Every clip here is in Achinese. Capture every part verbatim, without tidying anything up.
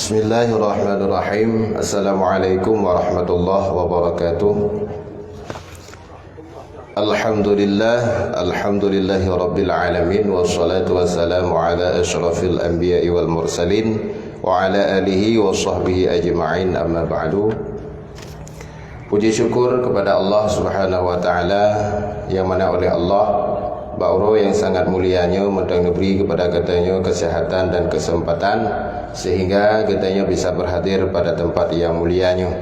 Bismillahirrahmanirrahim. Assalamualaikum warahmatullahi wabarakatuh. Alhamdulillah, alhamdulillahirabbil alamin, wassalatu wassalamu ala asyrafil anbiya'i wal mursalin, wa ala alihi wa sahbihi ajma'in, amma ba'du. Puji syukur kepada Allah Subhanahu wa Taala, yang mana oleh Allah, bak uroe nyang sangat mulia nyoe, mantong neubri kepada geutanyoe kesehatan dan kesempatan, sehingga geutanyoe bisa berhadir pada tempat yang mulia nyoe.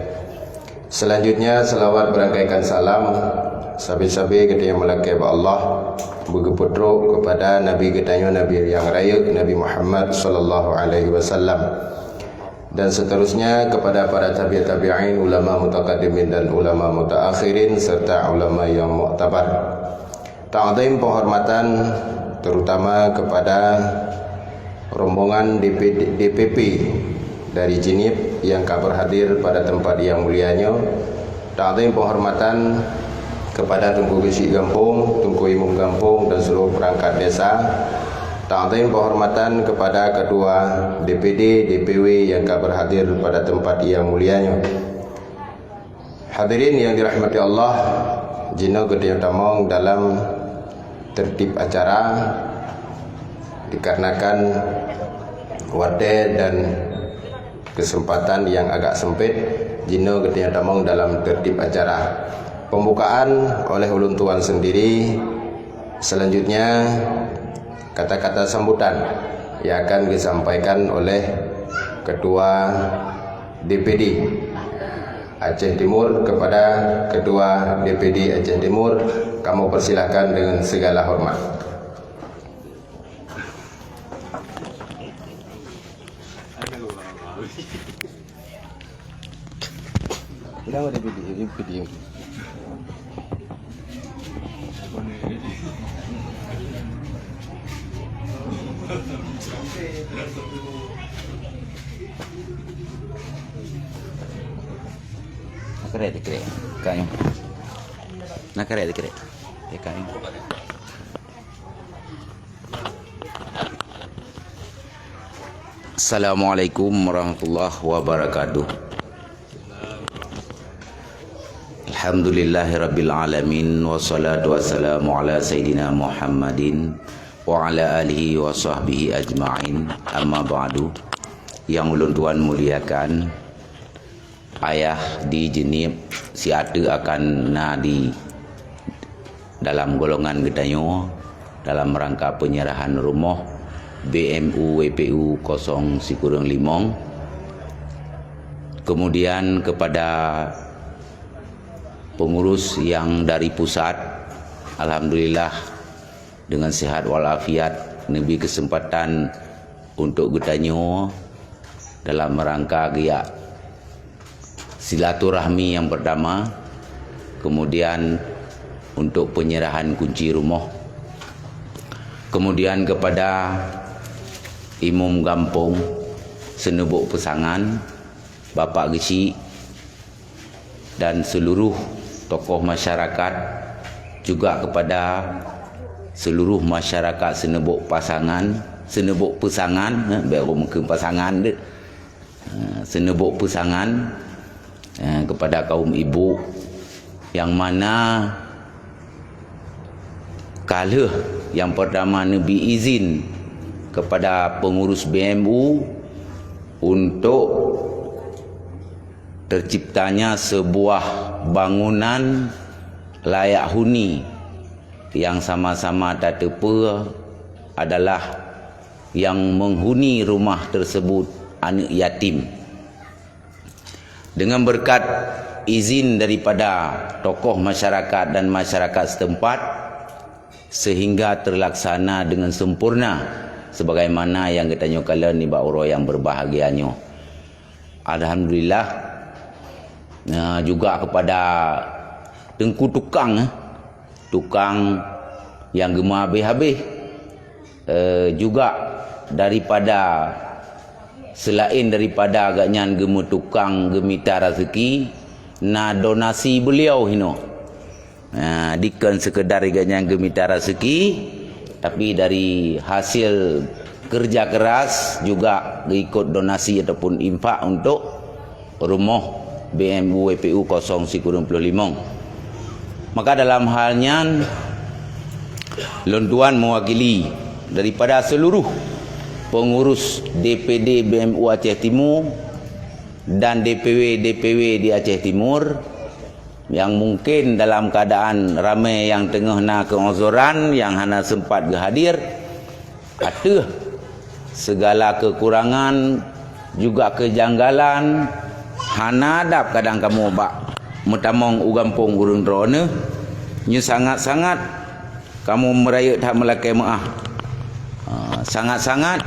Selanjutnya, selawat berangkaikan salam, sabe-sabe geutanyoe meulakée bak Allah, beugeupeutruek kepada Nabi geutanyoe, Nabi nyang rayeuk, Nabi Muhammad sallallahu alaihi wasallam. Dan seterusnya kepada para tabi' tabi'in, ulama mutaqaddimin dan ulama mutaakhirin, serta ulama yang muktabar. Takzim penghormatan terutama kepada rombongan D P D, D P P dari Jeunieb yang ka berhadir pada tempat yang mulia nyoe. Takzim penghormatan kepada Teungku Geuchik Gampông, Teungku Imum Gampông dan seluruh perangkat desa. Takzim penghormatan kepada Ketua D P D, D P W yang ka berhadir pada tempat yang mulia nyoe. Hadirin yang dirahmati Allah, jinoe geutanyoe tamong dalam tertib acara dikarenakan watée dan kesempatan yang agak sempit, jinoe geutanyoe tamong dalam tertib acara. Pembukaan oleh ulôn tuan sendiri, selanjutnya kata-kata sambutan yang akan disampaikan oleh Ketua D P D Aceh Timur. Kepada Ketua D P D Aceh Timur, kamoe persilakan dengan segala hormat. Nak kerek dikit. Kayu. Nak kerek dikit. Kayu. Assalamualaikum warahmatullahi wabarakatuh. Alhamdulillahirabbil alamin, wassalatu wassalamu ala sayyidina Muhammadin wa ala alihi wa sahbihi ajma'in. Amma ba'du. Yang ulôn tuan muliakan, ayah di Jeunieb siat teuk akan na di dalam golongan geutanyoe dalam rangka penyerahan rumoh B M U W P U kosong sikureueng limong. Kemudian kepada pengurus yang dari pusat, alhamdulillah dengan sehat walafiat, neubri kesempatan untuk geutanyoe dalam rangka geujak silaturahmi yang pertama, kemudian untuk penyerahan kunci rumoh, kemudian kepada imum gampông, seuneubok peusangan, Bapak Geuchik, dan seluruh tokoh masyarakat, juga kepada seluruh masyarakat seuneubok pasangan, seuneubok peusangan, eh, bèk meukeun pasangan deh. Eh, seuneubok peusangan, eh, kepada kaum ibu yang mana ka lheueh yang pertama neubri izin kepada pengurus B M U untuk terciptanya sebuah bangunan layak huni yang sama-sama tateupeue adalah yang menghuni rumah tersebut aneuk yatim. Dengan berkat izin daripada tokoh masyarakat dan masyarakat setempat, sehingga terlaksana dengan sempurna sebagaimana yang geutanyoe kalon nibak uroe yang berbahagia nyoe. Alhamdulillah, eh, juga kepada teungku tukang, eh, tukang nyang geumeuhabéh-habéh, eh, juga daripada, selain daripada gobnyan geumeutukang geumita raseuki, na donasi beliau hinoe. Nah, dikon sekedar gobnyan geumita raseuki, tapi dari hasil kerja keras juga ikut donasi ataupun infak untuk rumoh B M U W P U kosong sikureueng ploh limong. Maka dalam hal nyan, lôn tuan mewakili daripada seluruh pengurus D P D B M U Aceh Timu dan D P W-D P W di Aceh Timur yang mungkin dalam keadaan ramai yang teungoh na keuuzoran yang hana sempat geuhadir, ateueh segala kekurangan juga kejanggalan hana dab kadang kamoe bak meutamong u gampông ureuëng droeneueh, nyoe sangat-sangat kamoe meurayeuk that meulakée meuáh. Ha, sangat-sangat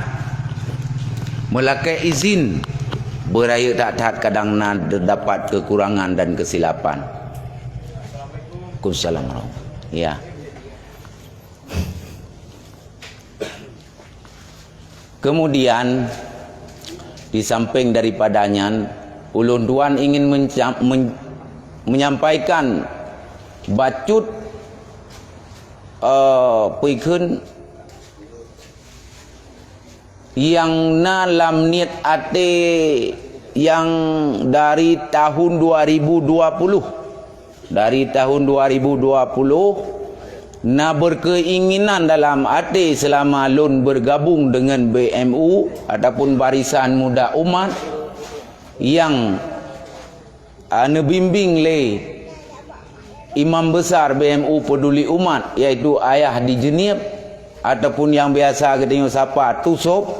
meulakée izin beurayeuk that-that kadang na dapat kekurangan dan kesilapan. Waalaikumsalam warahmatullahi. Ya. Kemudian, di samping daripada nyan, ulôn tuan ingin menca-, men-, menyampaikan bacut, eh, peue kheun nyang na lam niet até nyang dari tahun dua ribu dua puluh. Dari tahun dua ribu dua puluh, na berkeinginan dalam até selama lôn bergabung dengan B M U ataupun Barisan Muda Umat yang, ah, neubimbing lé Imam Besar B M U Peduli Umat, yaitu Ayah di Jeunieb, ataupun yang biasa geutanyoe sapa Tusop.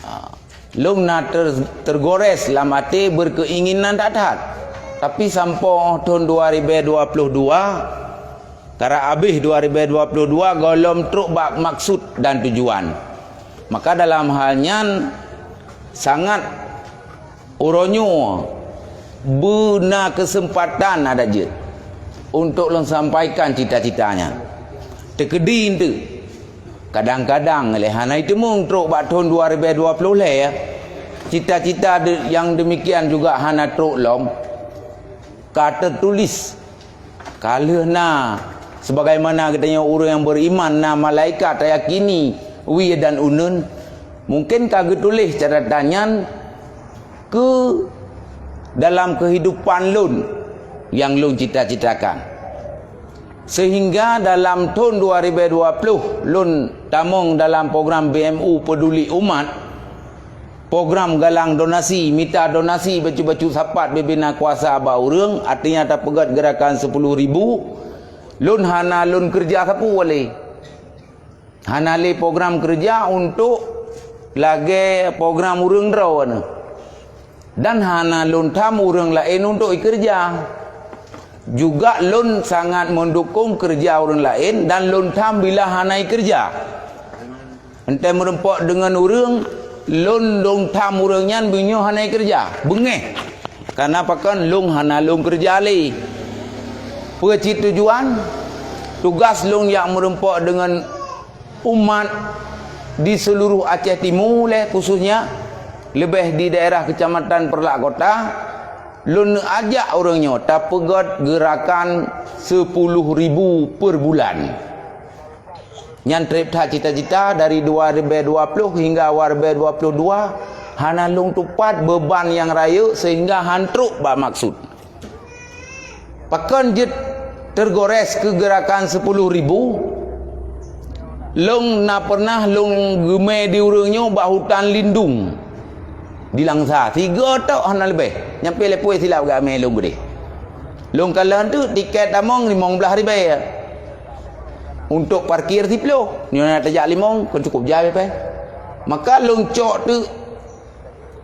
Ha, lôn na ter-, tergores lam até berkeinginan that-that. Tapi sampoe thon dua ribèe dua ploh dua, karab abéh dua ribèe dua ploh dua, gohlom trok bak maksud dan tujuan. Maka dalam hal nyan, sangat uroe nyoe beuna keuseumpatan adak jeuet untuk lôn sampaikan cita-cita nyan. Teukeudi eunteuk, kadang-kadang lé hana jiteumeung trok bak thon dua ribèe dua ploh lhèe, cita-cita de-, nyang deumikian juga hana trok lom. Ka teutuléh Ka lheueh na, sebagaimana geutanyoe ureuëng nyang beriman, na malaikat tayakini wie dan uneuen, mungken ka geutuléh catatan nyan keu dalam keuhidupan lôn nyang lôn cita-citakan. Sehingga dalam thon dua ribèe dua ploh lôn tamong dalam program B M U Peduli Umat, program galang donasi, mita donasi bacut-bacut sapat bubena kuasa bak ureuëng, artinya tapeugét geurakan sepuluh ribu, lôn hana lôn keureuja sapeue lé. Hana lé program keureuja untuk lagée program ureuëng droe nyoe. Dan hana lôn tham ureuëng laén untuk ikeureuja. Juga lôn sangat meudukong keureuja ureuëng laén dan lôn tham bila hana ikeureuja. Enteuk meureumpok deungon ureuëng, lôn lôn tham ureuëng nyan meunyoe hana ikeureuja, beungéh. Kareuna pakon lôn hana lôn keureuja lé. Peue cit tujuan? Tugas lôn jak meureumpok deungon umat di seuluruh Aceh Timu lé, khususnya leubeh di daerah Keucamatan Peureulak Kota, lôn ajak ureuëng nyoe tapeugét geurakan sepuluh ribu per bulan. Nyan treb that cita-cita dari dua ribèe dua ploh hingga dua ribèe dua ploh dua, hana lôn tupat beuban nyang rayeuk sehingga han trok bak maksud. Pakon jeuet tergores keu geurakan sepuluh ribu? Lôn na pernah lôn geumé di ureuëng nyoe bak hutan lindung di Langsa, sigoe tok hana leubeh, nyampé lhèe ploh silap geuamé lôn keudeh. Lôn kalon teuk tiket tamong limong blaih ribèe. Untuk parkir siploh, nyoe na tajak limong, kon cukup jai pih. Maka lôn cok teuk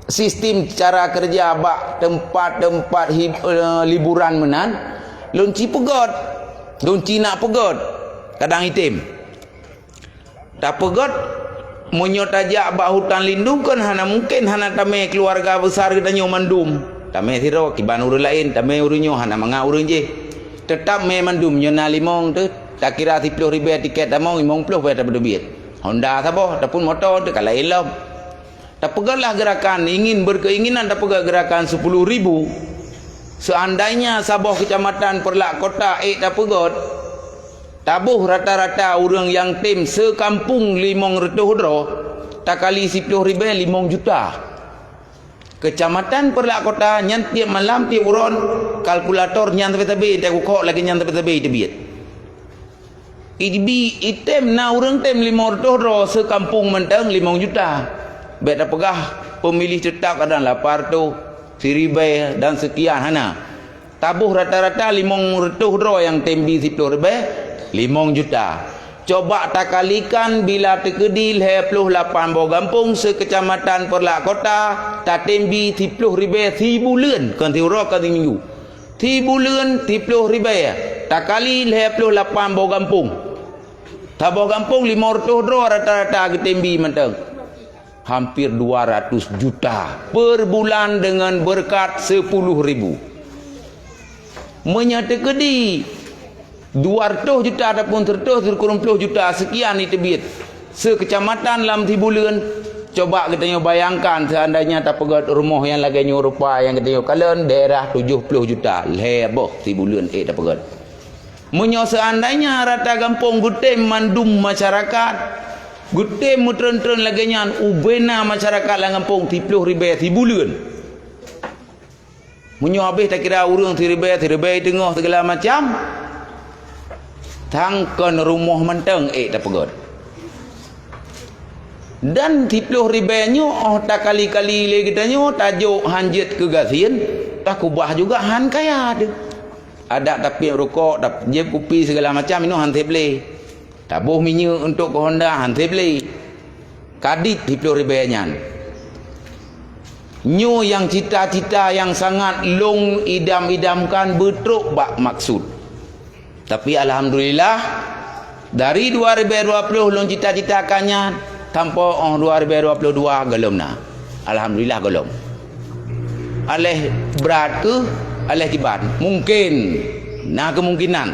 sistem cara keureuja bak teumpat-teumpat hib-, eh, liburan meunan, lôn ci peugét, lôn ci nak peugét, kadang item. Tapeugét, meunyoe tajak bak hutan lindung kon hana mungken hana tamé keuluwarga besar geutanyoe mandum. Tamé sidroe, kiban ureuëng laén, tamé ureuëng nyoe hana mangat ureuëng jih. Teutap mé mandum, nyoe na limong teuh, takira siploh ribèe tiket tamong, limong ploh bèe tapeuteubiet. Honda saboh, ataupun moto teuh ka laén lom. Tapeugét lah geurakan, ingin berkeinginan tapeugét geurakan sepuluh ribu. Seandainya saboh keucamatan Peureulak Kota ék tapeugét, Taboh rata-rata ureuëng nyang tem seukampung limong reutôh droe, takali siploh ribée, limong juta. Keucamatan Peureulak Kota nyan tieb malam, tieb uroe, kalkulator nyan sabe-sabe, teuka kok lagée nyan sabe-sabe teubiet. Ibi item na ureuëng tem limong reutôh droe seukampung mantong, limong juta. Bék tapeugah peumilih teutap kadang lapan reutôh, siribée dan seukian, hana. Taboh rata-rata limong reutôh droe nyang tem bi siploh ribée, limong juta. Coba takalikan bila teukeudi lhée ploh lapan boh gampông seukeujamatan Peureulak Kota, tatem bi siploh ribée sibuleuen, kon siuroe, kon siminggu. Sibuleuen siploh ribée, takali lhée ploh lapan boh gampông. Saboh gampông limong reutôh droe rata-rata geutem bi mantong. Hampir dua ratus juta per bulan dengan berkat sepuluh ribu. Meunyoe teukeudi dua reutôh juta ataupun seureutôh sikureueng ploh juta seukian jiteubiet seukeujamatan lam sibuleuen, coba geutanyoe bayangkan, seandainya tapeugét rumoh nyang lagée nyoe rupa nyang geutanyoe kalon, daerah tujoh ploh juta, lhée boh sibuleuen ék tapeugét. Meunyoe seandainya rata gampông geutem mandum masyarakat, geutem meutreun-treun lagée nyan, ubena masyarakat lam gampông siploh ribée sibuleuen. Meunyoe habéh takira ureuëng siribée, siribée teungoh, segala macam, sang kon rumoh mantong ék tapeugét. Dan siploh ribée nyoe óh takali-kali lé geutanyoe, tajok hanjeuet keu gasien, takubah juga han kaya teuh. Adak tapiep rukok, tajieb kupi, segala macam, inoe han seb lé. Taboh minyeuk untuk keu honda, han seb lé. Kadit siploh ribée nyan. Nyoe nyang cita-cita nyang sangat lôn idam-idamkan beutrok bak maksud. Tapi alhamdulillah, dari dua ribée dua ploh lôn cita-citakan nyan, sampoe óh dua ribée dua ploh dua gohlom na. Alhamdulillah gohlom. Aléh brat keuh, aléh kiban. Mungken, na keumungkinan.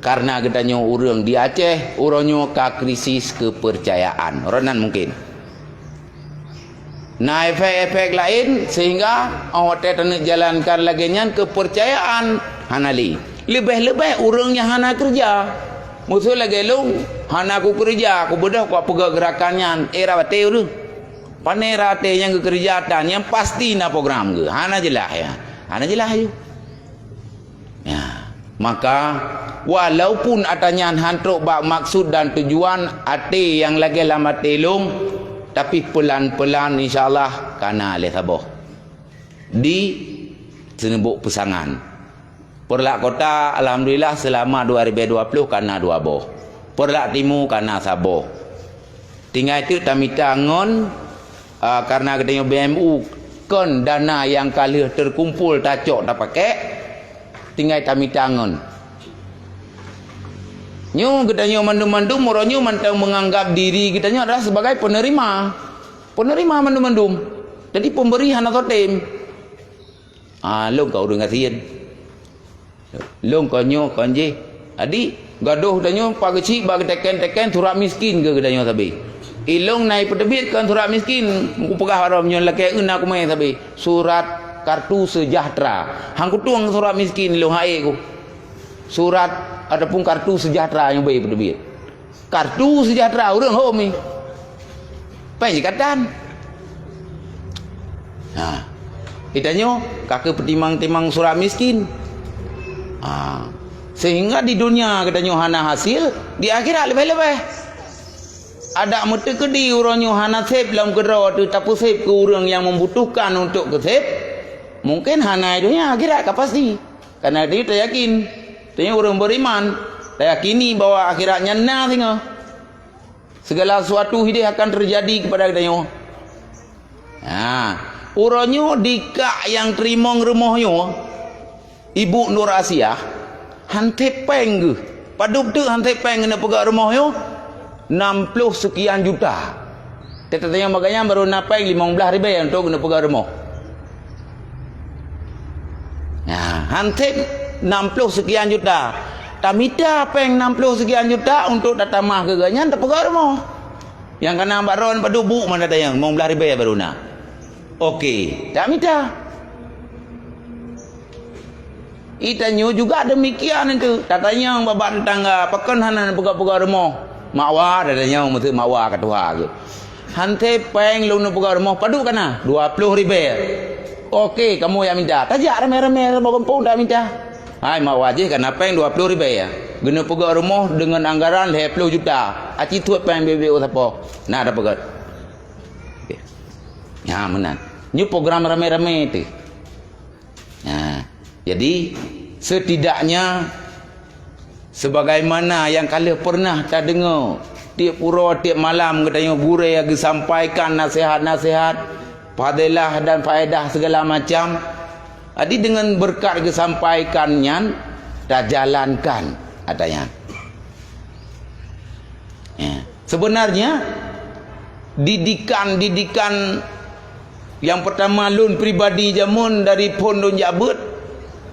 Karena geutanyoe ureuëng di Aceh, uroe nyoe ka krisis keupeurcayaan. Uroe nan mungken. Na efek-efek laén, sehingga óh watée taneuk jalankan lagée nyan, keupeurcayaan hana lé. Leubeh-leubeh ureuëng nyang hana keureuja. Meuseu lagée lôn, hana kukeureuja, kubeudôh kupeugah geurakan nyan, éh, rab até ureuëng. Pane rab até nyang geukeureuja tan, nyang pasti na program geuh. Hana jeulaih, ya. Hana jeulaih, ya. Ya, maka, walaupun ata nyan han trok bak maksud dan tujuan até nyang lagée lam até lôn, tapi peulan-peulan, insya Allah, kana lé saboh. Di Seuneubok Peusangan. Peureulak Kota, alhamdulillah, seulama dua ribée dua ploh kana dua boh. Peureulak Timu kana saboh. Tinggai teuk tamita ngon, a, karena geutanyoe B M U kon dana nyang ka lheueh teukumpul tacok tapakék, tinggai tamita ngon. Nyoe geutanyoe mandum-mandum uroe nyoe mantong meunganggab diri geutanyoe adalah sebagai peuneurima. Peuneurima mandum-mandum. Jadi pemberi hana soe tem. Ah, lôn ka ureuëng gasien. Lôn kon nyoe, kon jih. Jadi, gadôh tanyoe pageuchik bak geuteken-teken surat miskin keu geutanyoe sabe. Ilôn na ipeuteubiet kon surat miskin, kupeugah bak droe nyoe lakée euna kumé sabe. Surat kartu sejahtera. Han kutueng surat miskin ilôn hai ku. Surat ataupun kartu sejahtera nyang beu ipeuteubiet. Kartu sejahtera ureuëng hom ni. Péng jikatan. Ha. Geutanyoe ka keu peutimang-timang surat miskin. Ha. Sehingga di dunia geutanyoe hana hasil, di akhirat leubeh-leubeh. Adak meuteukeudi uroe nyoe hana seb lom keudroe teuh tapeuseb keu ureuëng nyang membutuhkan untuk keuseb, mungkin hana di dunia, akhirat ka pasti. Karena geutanyoe tayakin, geutanyoe ureuëng beriman, tayakini bahwa akhirat nyan na singoh. Segala sesuatu hideh akan terjadi kepada geutanyoe. Ha, uroe nyoe dikak nyang teurimong rumoh nyoe, Ibu Nur Asiah, han seb péng geuh. Padub teuk han seb péng geuneuk peugah rumoh nyoe? Nam ploh seukian juta. Teutatanyong bak gobnyan barô na péng limong blaih ribée untuk geuneuk peugah rumoh. Nah, han seb nam ploh seukian juta. Tamita péng nam ploh seukian juta untuk tatamah keu gobnyan tapeugah rumoh. Nyang kana bak droe padub buet man tatanyong, limong blaih ribée barô na. Oke, tamita. Itanyoe juga demikian itu. Tatanyong bak tetangga, pakon hana neupeugah-peugah rumoh? Makwa, tatanyong meuteuk makwa ka tuha geuh. Hante péng lôn neupeugah rumoh, padub kana? Dua ploh ribèe. Oke, kamoe jak minta. Tajak ramé-ramé saboh gampông tajak minta. Hai, makwa jih kana péng dua ploh ribèe. Geuneupeugah rumoh deungon anggaran lhèe ploh juta. Aci tuet péng B B O sapo. Na tapeugah. Oke. Nyan meunan. Nyoe program ramé-ramé teuh. Nah, jadi setidaknya sebagaimana nyang ka lheueh pernah tadeungoe tiep uroe, tiep malam geutanyoe gurèe geusampaikan naseuhat-naseuhat, fadhilah dan faedah segala macam. Jadi deungon beureukat geusampaikan nyan, tajalankan ata nyan. Ya. Sebenarnya, didikan-didikan nyang peurtama lôn pribadi jameun dari phon lôn jak beuet,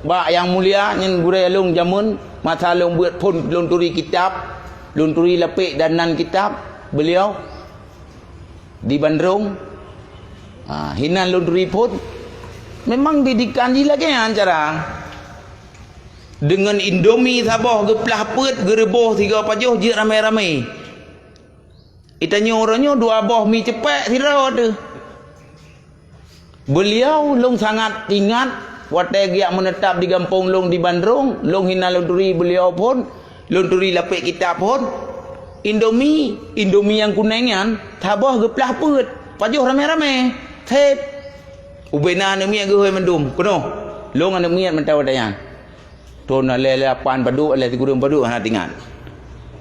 bak Yang Mulia nyan gurèe lôn jameun, masa lôn beuet phon lôn turi kitab, lôn turi lapék dan nan kitab beliau di Bandrong. Ha, hinan lôn turi phon. Memang didikan jih lagèe nyan cara. Deungon Indomie saboh geuplah peuet, geureuboh sigoe pajoh jeuet ramé-ramé. Itanyoe uroe nyoe dua boh mi ceupék sidroe teuh. Beliau lôn sangat ingat watèe geujak meuneutap di gampông lôn di Bandrong, lôn hinan lôn turi beliau phon, lôn turi lapék kitab phon. Indomie, Indomie nyang kunéng nyan, saboh geuplah peuet, pajoh ramé-ramé. Sép. Ubé na aneuk miet geuhôi mandum, keunoe. Lôn aneuk miet mantong watèe nyan. Thôn lhèe lapan padub, lhèe sikureueng padub hana teuingat.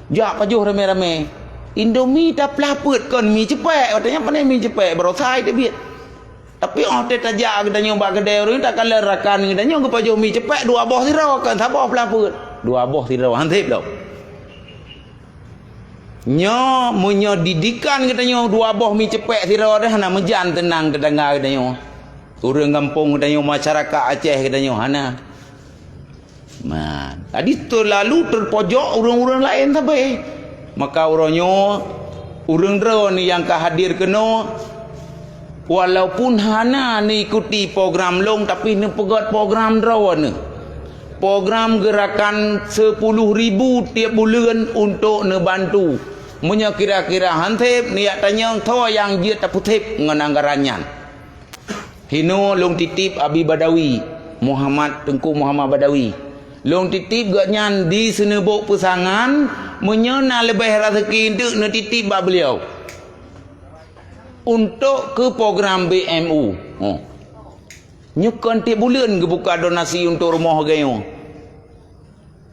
Jak pajoh ramé-ramé. Indomie taplah peuet kon mi ceupék. Watèe nyan pané mi ceupék, barosa teubiet. Tapi 'oh teuh tajak geutanyoe bak keudè ureueng takalon rakan geutanyoe geupajoh mi ceupék dua boh sidroe kon saboh plah peuet. Dua boh sidroe han sép lom. Nyoe meunyoe didikan geutanyoe dua boh mi ceupék sidroe teuh hana meujan teunang tetangga geutanyoe. Ureueng gampông geutanyoe, masyarakat Aceh geutanyoe hana. Man, jadi teulalu teupojok ureueng-ureueng laén sabe. Maka uroe nyoe, ureueng droeneuh nyang ka hadir keunoe, walaupun hana neuikuti program lôn, tapi neupeugöt program droeneuh. Program geurakan sepuluh ribu tiep buleuen untuk neubantu. Meunyoe kira-kira han sép, neujak tanyong soe nyang jeuet tapeusép ngon anggaran nyan. Hinoe lôn titip Abi Badawi, Muhammad, Teungku Muhammad Badawi. Lôn titip gobnyan di Seuneubok Peusangan, meunyoe na leubeh raseuki eunteuk neutitip bak beliau. Untuk keu program B M U. Oh. Nyoe kon tiep buleuen geubuka donasi untuk rumoh geutanyoe.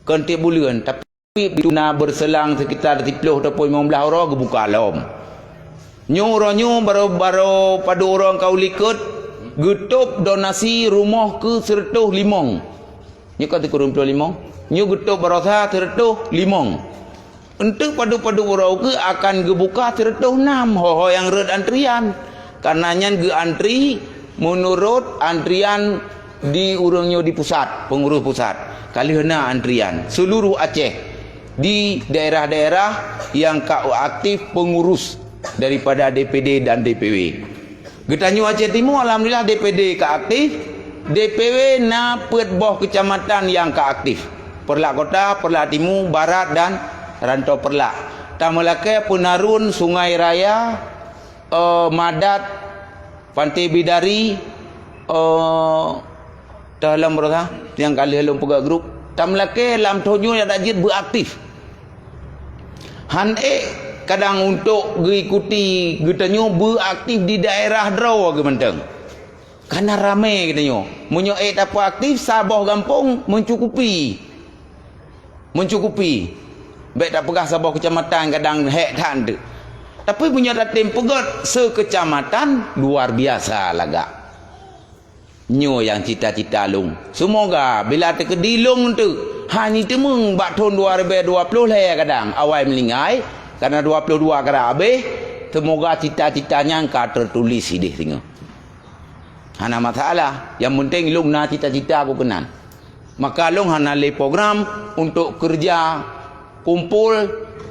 Kon tiep buleuen, tapi Tapi itu na beureuselang sekitar siplôh ataupun limong blaih uroe geubuka lom. Nyoe uroe nyoe barô, barô padub uroe ka u likot geutôb donasi rumoh keu sireutôh limong. Nyoe ka sikureueng plôh limong. Nyoe geutôb baroesa sireutôh limong. Eunteuk padub-padub uroe keuh akan geubuka sireutôh nam ho-ho nyang rhot antrian. Kareuna nyan geuantri meunurot antrian di ureueng nyoe di pusat, peungurus pusat. Ka lheueh na antrian seuluruh Aceh di daerah-daerah nyang ka aktif peungurus daripada D P D dan D P W. Geutanyoe Aceh Timu, alhamdulillah D P D ka aktif, D P W na peuet boh keucamatan nyang ka aktif. Peureulak Kota, Peureulak Timu, Barat dan Rantau Peureulak. Tameulakèe Peunarun, Sungai Raya, eh, Madat, Pantai Bidari, eh, teuh lom baroesa nyang ka lheueh lôn peugah grup. Tameulakèe lam thôn nyoe nyang dak jeuet beuaktif. Han ék kadang untuk geuikuti geutanyoe beuaktif di daerah droe geuh mantong. Kareuna ramé geutanyoe. Meunyoe ék tapeuaktif saboh gampông meucukupi. Meucukupi. Bèk tapeugah saboh keucamatan kadang hék that teuk. Tapi meunyoe tatem peugöt seukeucamatan, luar biasa lagak. Nyoe nyang cita-cita lôn. Seumoga bila teukeudi lôn teuk hana teumeung bak thôn dua ribèe dua ploh lhèe kadang awai meuninggai, kareuna dua ploh dua kadang habéh, seumoga cita-cita nyan ka teutuléh sidéh singoh. Hana masalah, nyang penting lôn na cita-cita keu keunan. Maka lôn hana lé program untuk keureuja kumpul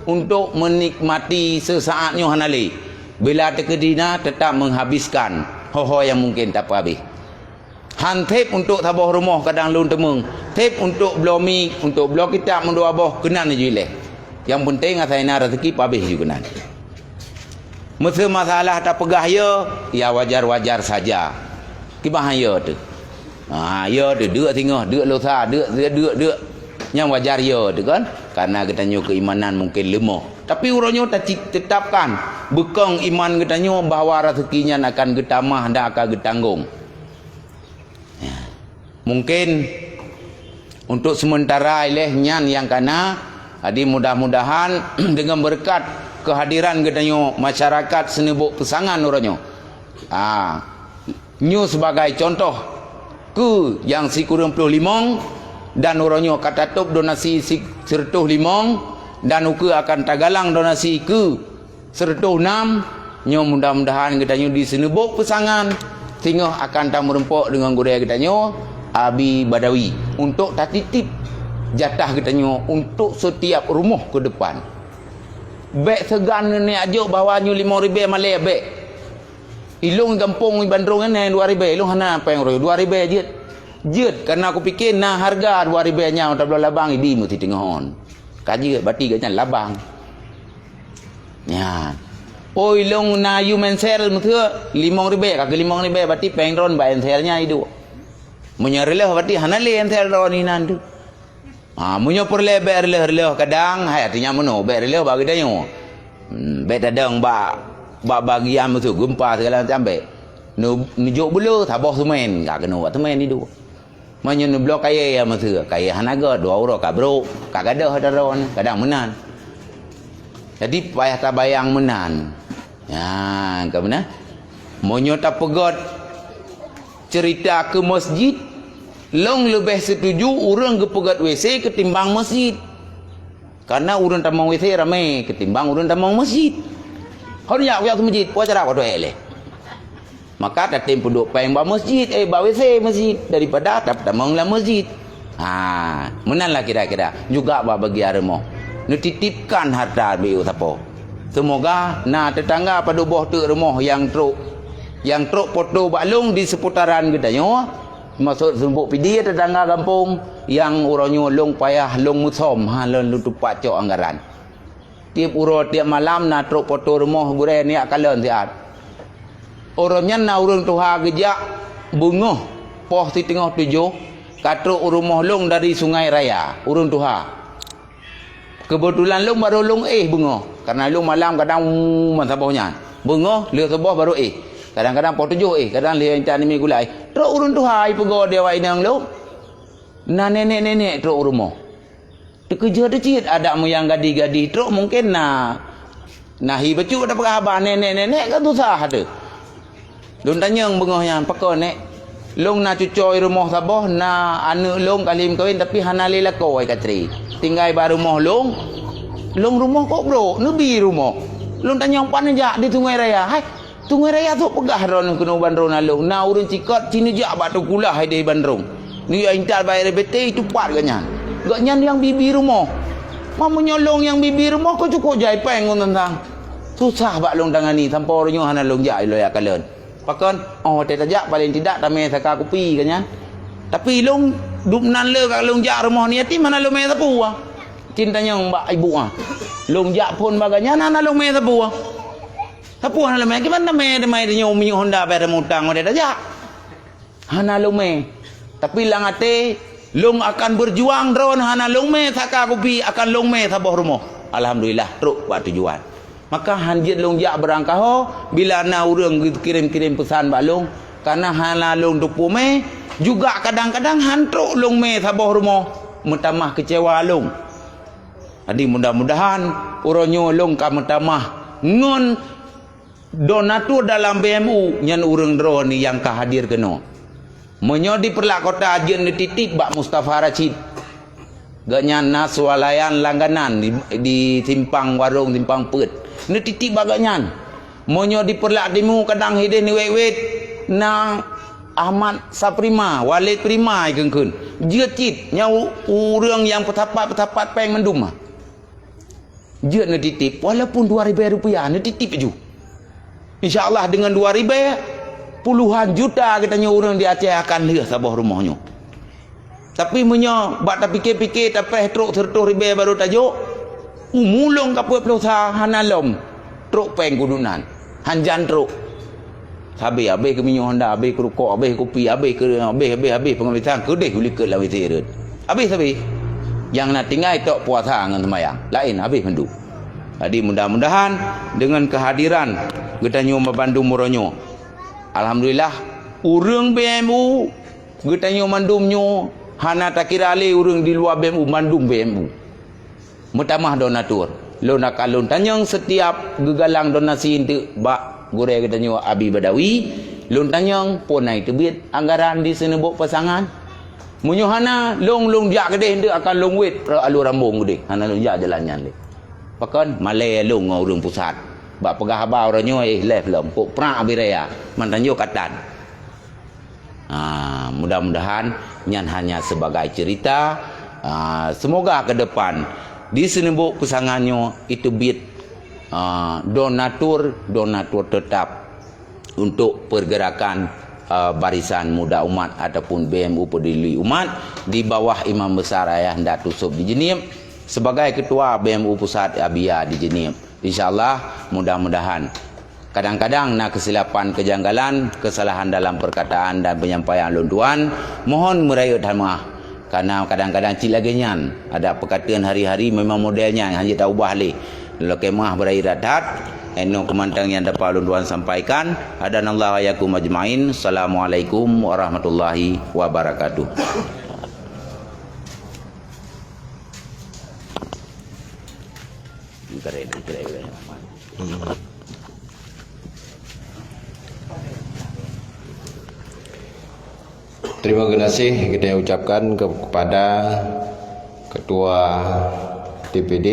untuk meunikmati seusaat nyoe hana lé. Bila teukeudi na, teutap meuhabiskan ho-ho nyang mungken tapeuhabéh. Han sép untuk saboh rumoh kadang lôn teumeung. Sép untuk bloe mi, untuk bloe kitab meudua boh, keunan ju ilée. Nyang peunteng asai na raseuki pabeh ju keunan. Meuseu masalah tapeugah yo, ya wajar-wajar saja. Kiban yo teuh. Ha, yo teuh, deuk singoh, deuk lusa, deuk, deuk, deuk, deuk. Nyang wajar yo teuh kan? Karena geutanyoe keimanan mungkin leumoh. Tapi uroe nyoe taci-, tetapkan beukong iman geutanyoe bahwa raseuki nyan akan geutamah dan akan geutanggong. Ya. Mungkin untuk sementara ilée nyan nyang kana, jadi mudah-mudahan dengan berkat kehadiran geutanyoe masyarakat Seuneuboh Peusangan uroe nyoe. Ah, nyoe sebagai contoh keu nyang sikureueng ploh limong dan uroe nyoe ka tatôb donasi si-, sireutôh limong dan ukeue akan tagalang donasi keu sireutôh nam, nyoe mudah-mudahan geutanyoe di Seuneuboh Peusangan singoh akan tameurumpok deungon gurée geutanyoe, Abi Badawi, untuk tatitip jatah geutanyoe untuk setiap rumoh ke depan. Bék seugan neuneuk ajok bahwa nyoe limong ribée malée, bék. Ilong gampông bandrong nyan dua ribée, ilong hana péng uroe, dua ribée jeuet. Jeuet, karena kupike na harga dua ribée nyan tabloe labang ibi meuti teungoh on. Ka jeuet, bati geuh nyan labang. Nyan. Oh, ilong na yum ensel meuteuk limong ribée, ka keu limong ribée, bati péng droen bak ensel nyan iduek. Meunyoe reuloh, bati hana lé ensel droen inan tu. Ha, meunyoe peureulée bék reuloh-reuloh kadang, hai, artinya meunoe, bék reuloh bak geutanyoe. Hmm, bék tadong bak, bak bagian meusu, geumpa segala macam bék. Nu-, neujok buleue, saboh seumén, ka keunoe bak seumén iduek. Meunyoe neubloe kayée ya meusu, kayée hana gét, dua uroe ka brok, ka gadôh droen, kadang meunan. Jadi payah tabayang meunan. Nyan, ka meunan. Meunyoe tapeugét cerita keu masjid, lôn leubeh setuju ureuëng geupeugét W C ketimbang masjid. Karena ureuëng tamong W C ramé ketimbang ureuëng tamong masjid. Hon jak, jak masjid, puasa dah waktu eleh. Maka tatem peuduek péng bak masjid, eh, bak W C masjid daripada ta-, tamong lam masjid. Ha, meunan lah kira-kira. Juga bak bagian rumoh. Neutitipkan harta beu sapo. Semoga na tetangga padub boh teuk rumoh nyang trok, nyang trok poto bak lôn di seputaran geutanyoe. Maksud Seumbok Pidie tetangga gampông nyang uroe nyoe lôn payah lôn musom, ha, lôn, lôn tupat cok anggaran. Tieb uroe, tieb malam na trok poto rumoh gurée neujak kalon siat. Uroe nyan na ureuëng tuha geujak beungoh poh siteungoh tujoh ka trok u rumoh lôn dari Sungai Raya, ureuëng tuha. Keubeutulan lôn barô lôn éh beungoh, karena lôn malam kadang meusaboh nyan. Beungoh lheueh suboh barô éh. Kadang-kadang poh tujoh éh, kadang lheueh intat nibak gulai. Trok ureuëng tuha ipeugo di awak inong lôn. Na nenek-nenek trok u rumoh. Teukeujot cit adak meuyang gadih-gadih trok mungken na, na hi bacut tapeugah haba nenek-nenek kan susah teuh. Lôn tanyong beungoh nyan, "Pakon, Nek?" "Lôn na cucoe rumoh saboh, na aneuëk lôn ka lheueh meukawen tapi hana lé lakoe ka tré. Tinggai bak rumoh lôn, lôn rumoh kok brok, neubi rumoh." Lôn tanyong, "Pat neujak?" "Di Sungai Raya." "Hai, Sungai Raya sôk peugah droeneuh keunoe bandroe na lôn, na ureuëng cikot ci neujak bak teukulah ideh bandrong. Neujak intat bak R B T itupat gobnyan. Gobnyan nyang bibi rumoh. Ma meunyoe lôn nyang bibi rumoh, keu cukôp jai péng ngon tantang. Susah bak lôn tangani sampoe uroe nyoe hana lôn jak ilée kalon." "Pakon?" "Oh, watée tajak paléng tidak tamé saka kupi," gobnyan. "Tapi lôn dum nan le ka lôn jak rumoh ni yatim hana lôn mé sapeue." Cin tanyong bak ibu ah. "Lôn jak phon bak gobnyan hana lôn mé sapeue." "Sapeue hana lôn mé?" "Kiban tamé, tamé tanyoe minyeuk honda bak mutang watée tajak." "Hana lôn mé. Tapi lam até, lôn akan beujuang droen hana lôn mé saka kupi akan lôn mé saboh rumoh." Alhamdulillah, trok bak tujuan. Maka han jeuet lôn jak beurangkaho bila na ureuëng geukirém-kirém peusan bak lôn, karena hana lôn teupeue mé, juga kadang-kadang han trok lôn mé saboh rumoh, meutamah keucewa lôn. Jadi mudah-mudahan uroe nyoe lôn ka meutamah ngon donatur dalam B M U nyan ureuëng droeneuh nyang ka hadir keunoe. Meunyoe di Peureulak Kota jeuet neutitip bak Mustafa Rashid. Gobnyan na swalayan langganan di, di simpang warong, simpang peuet. Neutitip bak gobnyan. Meunyoe di Peureulak Timu kadang hideh neuwet-wet na Ahmad Saprima, Walid Prima ikheun-kheun. Jeuet cit nyan u-, ureuëng nyang peusapat-peusapat péng mandum. Jeuet neutitip, walaupun dua ribée rupiah, neutitip ju. Insya Allah dengan dua ribée, Puluhan juta geutanyoe ureuëng di Aceh akan lheueh saboh rumoh nyoe. Tapi meunyoe bak tapike-pike tapéh trok seratus ribèe barô tajok, umu lôn ka peuet ploh sa hana lom trok péng keudunan, hanjan trok. Habéh, habéh keu minyeuk honda, habéh keu rukok, habéh kupi, habéh keu, habéh, habéh, habéh peungabisan, keudeh u likot lam W C rot. Habéh sabe. Nyang na tinggai tok puasa ngon seumayang. Laén habéh mandum. Jadi mudah-mudahan deungon keuhadiran geutanyoe bandum uroe nyoe, alhamdulillah, ureuëng B M U geutanyoe mandum nyoe hana takira lé ureuëng di luwa B M U, mandum B M U. Meutamah donatur. Lôn akan lôn tanyong setiap geugalang donasi eunteuk bak gurée geutanyoe Abi Badawi, lôn tanyong peue na teubiet anggaran di Seuneubok Peusangan. Meunyoe hana, lôn, lôn jak keudeh eunteuk akan lôn wet rot alue rambong keudeh. Hana lôn jak jalan nyan lé. Pakon? Malée lôn ngon ureuëng pusat. Bak peugah haba uroe nyoe, eh, lheueh lom. Kok prak Abi Raya. Mantong jok katan. Ha, mudah-mudahan nyan hanya sebagai cerita. Ha, semoga ke depan di Seuneubok Peusangan nyoe iteubiet, ha, donatur, donatur tetap untuk pergerakan, ha, Barisan Muda Umat ataupun B M U Peduli Umat di bawah Imam Besar Ayahanda Tusop di Jeunieb sebagai ketua B M U Pusat Abia di Jeunieb. Insya Allah, mudah-mudahan. Kadang-kadang na kesilapan, kejanggalan, kesalahan dalam perkataan dan penyampaian lôn tuan, mohon meurayeuk that meuah. Karena kadang-kadang cit lagée nyan, adak peukateun hari-hari memang model nyan, hana taubah lé. Lakée meuah beurayeuk that-that, inoe keumantang nyang dapat lôn tuan sampaikan. Hadanallahu wa iyyakum ajmain. Assalamualaikum warahmatullahi wabarakatuh. Terima kasih kita ucapkan kepada Ketua T P D,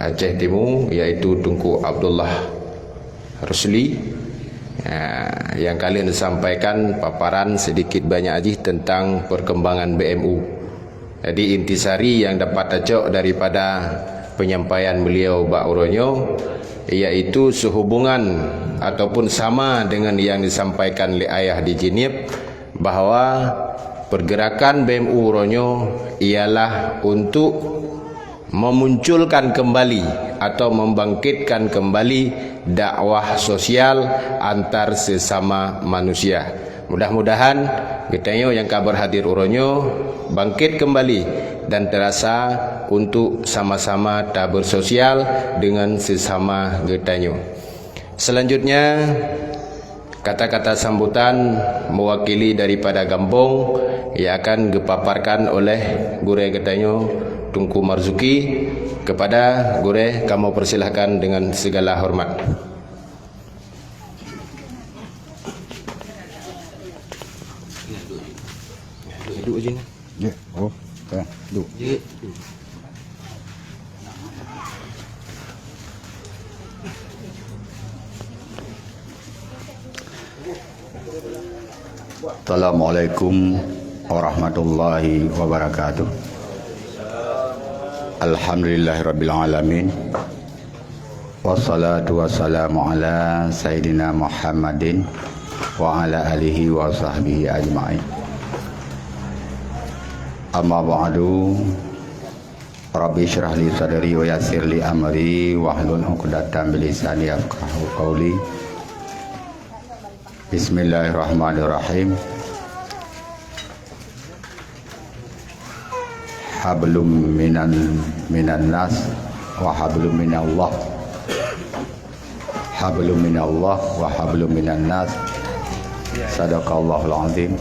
Aceh Timu, iaitu Teungku Abdullah Rusli, ah, nyang ka lheueh neusampaikan paparan sedikit banyak jih tentang perkembangan B M U. Jadi, intisari yang dapat tacok daripada penyampaian beliau bak uroe nyoe, iaitu sehubungan ataupun sama dengan yang disampaikan lé Ayah di Jeunieb, bahwa pergerakan B M U uroe nyoe ialah untuk memunculkan kembali atau membangkitkan kembali dakwah sosial antar sesama manusia. Mudah-mudahan geutanyoe nyang ka berhadir uroe nyoe bangkit kembali dan terasa untuk sama-sama tabersosial dengan sesama geutanyoe. Selanjutnya, kata-kata sambutan mewakili daripada gampông yang akan dipaparkan oleh gurée geutanyoe Teungku Marzuki. Kepada gurée, kamoe persilahkan dengan segala hormat. Duduk je ni. Ya, oh, ya, duduk. Assalamualaikum warahmatullahi wabarakatuh. Alhamdulillahirabbil alamin. Wassalatu wassalamu ala sayyidina Muhammadin wa ala alihi wa sahbihi ajma'in. Amma ba'du. Rabbi syrah li sadri wa yassir li amri wahlul 'uqdatam min lisani yafqahu qawli. Bismillahirrahmanirrahim. Hablum minan, minan nas wa hablum minallah. Hablum minallah wa hablum minan nas. Sadaqallahul azim.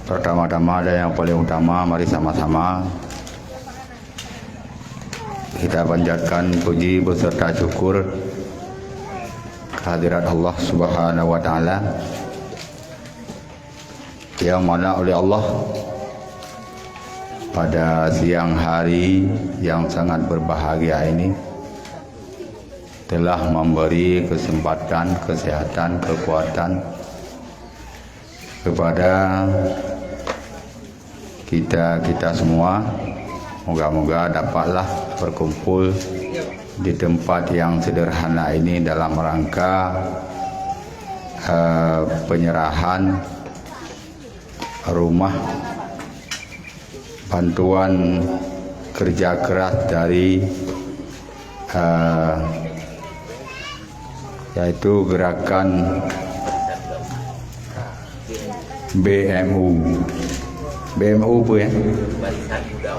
Pertama-tama dan yang paling utama, mari sama-sama kita panjatkan puji beserta syukur kehadirat Allah Subhanahu wa Ta'ala, yang mana oleh Allah pada siang hari yang sangat berbahagia ini telah memberi kesempatan, kesehatan, kekuatan kepada kita, kita semua Moga-moga dapatlah berkumpul di tempat yang sederhana ini dalam rangka, eh, penyerahan rumah bantuan kerja keras dari, eh, yaitu gerakan B M U. B M U apa ya?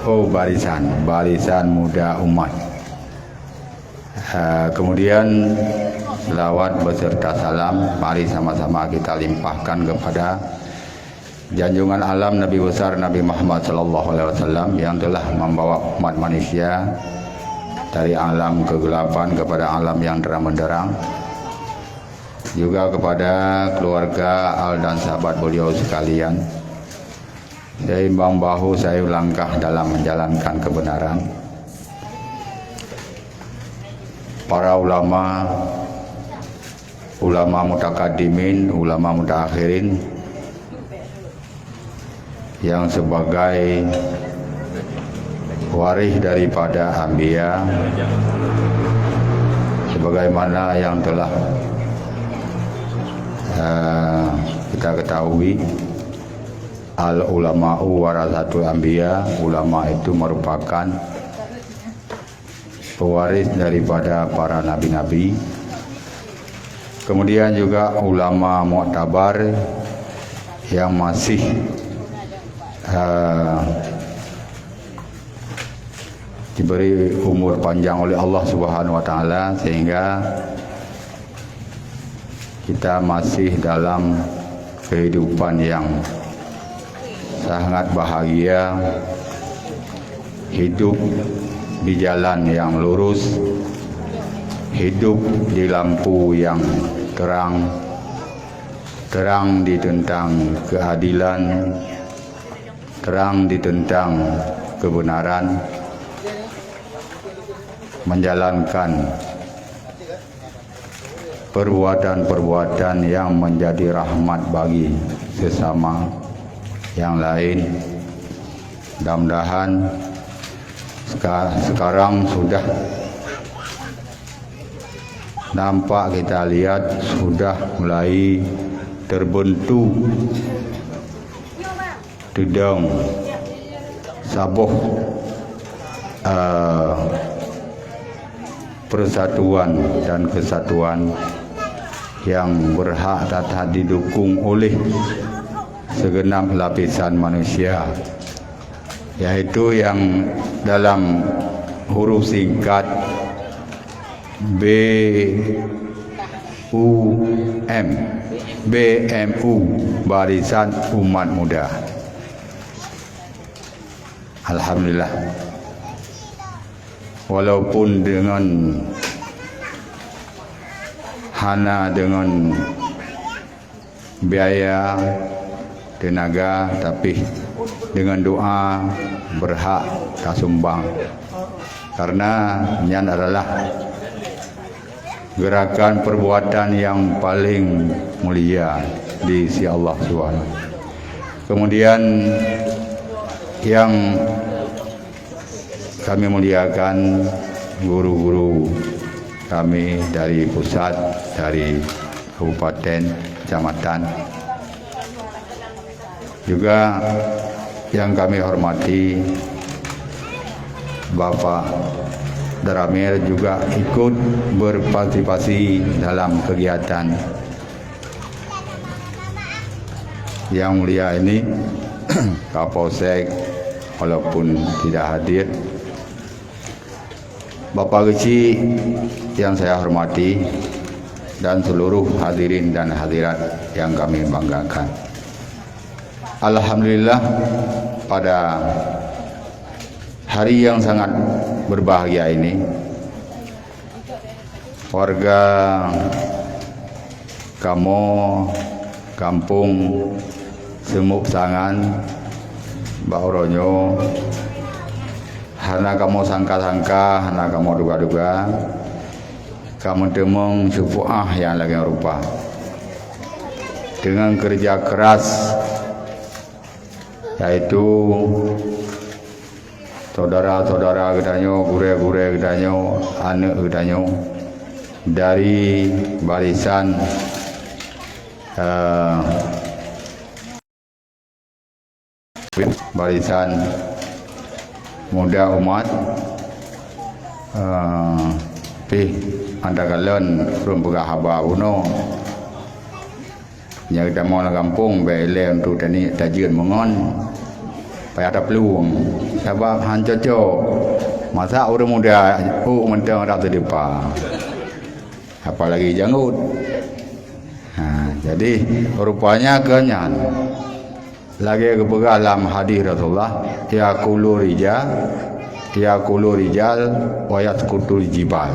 Oh, Barisan, Barisan Muda Umat. Eh, kemudian selawat beserta salam mari sama-sama kita limpahkan kepada junjungan alam Nabi besar Nabi Muhammad sallallahu alaihi wasallam yang telah membawa umat manusia dari alam kegelapan kepada alam yang terang benderang. Juga kepada keluarga, al dan sahabat beliau sekalian. Seimbang bahu, seiring langkah dalam menjalankan kebenaran. Para ulama, ulama mutakaddimin, ulama mutaakhirin yang sebagai waris daripada anbiya, sebagaimana yang telah, eh, kita ketahui, al ulama'u warasatul anbiya, ulama itu merupakan pewaris daripada para nabi-nabi. Kemudian juga ulama muktabar yang masih, eh, diberi umur panjang oleh Allah Subhanahu wa Taala, sehingga kita masih dalam kehidupan yang sangat bahagia, hidup di jalan yang lurus, hidup di lampu yang terang, terang di tentang keadilan, terang di tentang kebenaran, menjalankan perbuatan-perbuatan yang menjadi rahmat bagi sesama yang lain. Mudah-mudahan seka-, sekarang sudah nampak, kita lihat sudah mulai terbentuk teudong saboh, eh, persatuan dan kesatuan yang berhak that-that didukung oleh segenap lapisan manusia, yaitu yang dalam huruf singkat B U M, B M U, Barisan Umat Muda. Alhamdulillah. Walaupun dengan hana dengan biaya tenaga, tapi dengan doa berhak tasumbang. Karena nyan adalah gerakan perbuatan yang paling mulia di sisi Allah Subhanahu. Kemudian yang kami muliakan guru-guru kami dari pusat, dari kabupaten, kecamatan. Juga yang kami hormati Bapak Daramil juga ikut berpartisipasi dalam kegiatan yang mulia ini, Kapolsek walaupun tidak hadir, Bapak Geuchik yang saya hormati, dan seluruh hadirin dan hadirat yang kami banggakan. Alhamdulillah, pada hari yang sangat berbahagia ini, warga kamoe Kampung Seumuek Sangan bak uroe nyoe hana kamoe sangka-sangka, hana kamoe duga-duga, ka meuteumeung syufaah nyang lagée rupa. Deungon keureuja keuras, yaitu Saudara-saudara geutanyoe, gurée-gurée geutanyoe, aneuëk geutanyoe dari barisan, eh, barisan muda umat, eh, pih antakalon ureuëng peugah haba bunoe. Nyang tamong lam gampông, bèk ilée untuk tani tajeuet meungon payah taplueng, sabab han cocok. Masa ureuëng muda ôk mantong rasa depa, apalagi janggut. Ha, jadi rupanya keu nyan. Lagée geupeugah lam hadis Rasulullah, "Yaqulu rijal, yaqulu rijal wa yaskutul jibal."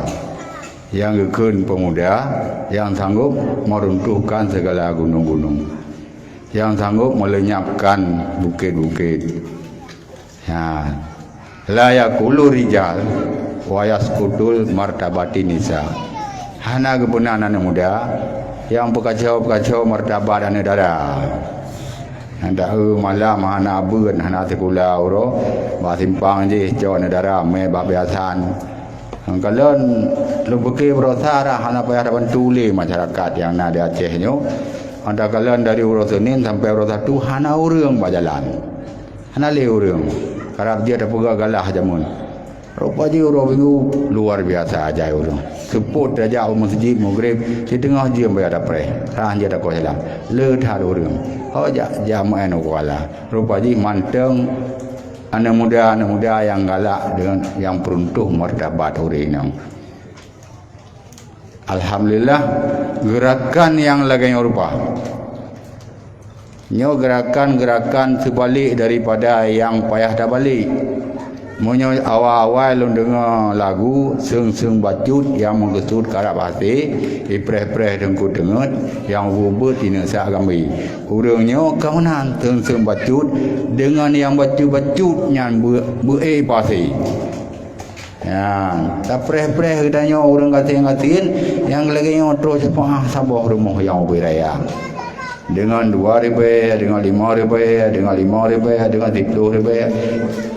Nyang geukheun peumuda nyang sanggob meuruntuhkan sigala gunong-gunong, nyang sanggob meulenyapkan bukét-bukét. Ha. La yaqulu rijal wa yaskutul martabatin nisa. Hana geupeunan aneuëk muda nyang peukaco-peukaco martabat aneuëk dara. Nyang dahé malam hana beuen, hana sikula uroe, bak simpang jih cok aneuëk dara mé bak biasan. Nyang kalon lôn pike baroesa rah hana payah tabantu lé masyarakat nyang na di Aceh nyoe. Nyang kalon dari uroe Senin sampai uroe Sabtu hana ureuëng bak jalan. Hana lé ureuëng, karab jeuet tapeugah galah jameun. Rupa jih uroe Minggu luar biasa ajai ureuëng. Seupôt tajak u meuseujid Maghrib, siteungoh jeuem baya tapreh, rhah jeuet takoh jalan. Le that ureuëng. Ho jak, jak meu'en u kuala. Rupa jih mantong aneuëk muda-aneuëk muda nyang galak deungon nyang peuruntuh martabat ureuëng inong. Alhamdulillah, geurakan nyang lagée nyoe rupa. Nyoe geurakan-geurakan seubalek daripada nyang payah tabalek. Meunyoe awai-awai lôn deungoe lagu seung-seung bacut nyang meukeusut karab hasé, ipreh-preh teungku teungeut nyang ubeuet-ubeuet ineuk sak gambi. Ureuëng nyoe ka meunan seung-seung bacut deungon nyang bacut-bacut nyan beu-, beu-e pasé. Nyan, tapreh-preh geutanyoe ureuëng gasien-gasien nyang lagée nyoe troh seupaah saboh rumoh nyang ubit raya. Deungon dua ribée, deungon limong ribée, deungon limong ribée, deungon siplôh ribée.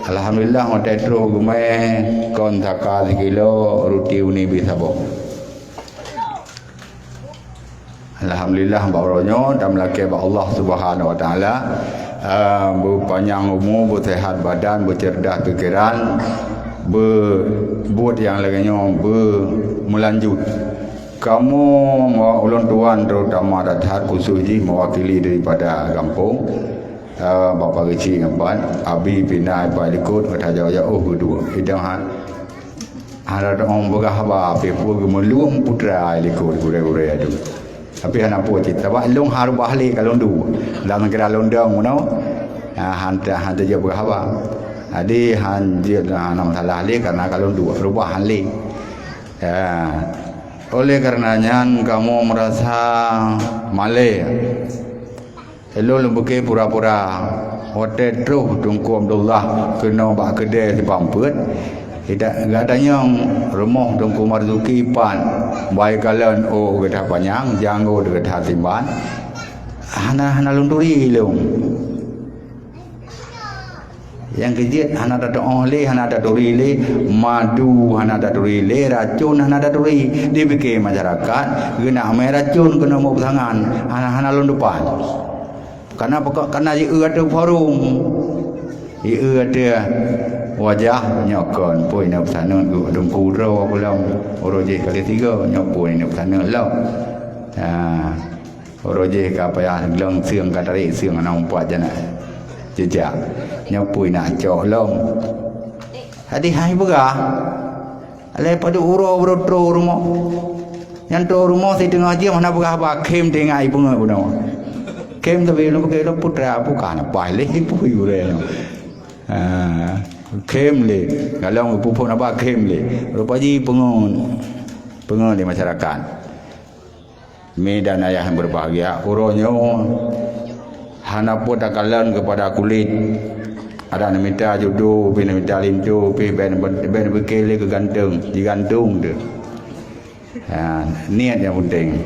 Alhamdulillah, watée troh geumé kon saka sikilo ruti uni bit saboh. Alhamdulillah, bak uroe nyoe tameulakée bak Allah Subhanahu Wa Taala, eh, beupanyang umu, beuseuhat badan, beuceureudah pikeran, beubuet nyang lagée nyoe beumeulanjut. Kamoe, ulôn tuan terutama that-that khusus jih mewakili daripada gampông, eh, Bapak Geuchik ngon Pat, Abi pih na i pat likot, geutanyoe jauh-jauh geuduek. Idong ha-, Hana dong peugah haba, pih peue geumeulueng putra likot gurée-gurée adu. Tapi hana peue cit, sabab lôn hareuwah lé ka lôn duek. Lam kira lôn dong bunoe, ha, han ta-, han tajak peugah haba. Jadi, han jeuet hana masalah lé, karena ka lôn duek, reubah han lé. Ya. Oleh karena nyan, kamoe meurasa malée. Ulôn lôn beuke pura-pura. Watée troh Teungku Abdullah keunoe bak keudée Simpang Peuet, gata-, geutanyoe rumoh Teungku Marzuki pat, bai kalon ôk geudah panyang, janggot geudah simban. Hana, hana lôn turi lôn. Nyang keujeuet hana tatu'oh lé, hana taturi lé, madu hana taturi lé, racon hana taturi. Dipike masyarakat, geunak mé racon keunoe meupeusangan, hana, hana lôn depan. Kana pokok, kana jieu ateueh forum. Jieu ateueh wajah nyoe kon, pue neupeusaneut geuh Teungku droe pulang. Uroe jih kali tiga, nyoe pue neupeusaneut lom. Ha. Uroe jih ka payah leueng seung, ka tarék seung, hana meupat janeuk jejak. Nyoe pui nak cok lom. Jadi hai peugah, lé padub uroe baru troh rumoh. Nyan troh rumoh siteungoh jeuem hana peugah haba, khém teuingat ipeungeut bunoe. Khém tapi lôn peugah lôn putra bukan apa lé pui ureueng. Ha, khém lé. Galong geupuphon haba khém lé. Rupa jih peungeut. Peungeut lé masyarakat. Mi dan ayah yang berbahagia, uroe nyoe hana peue takalon keupada kulét. Adak neumita judo, pih neumita linto, pih ben, ben beuke lé keu ganteng, jigantung teuh. Ha, niet nyang penting.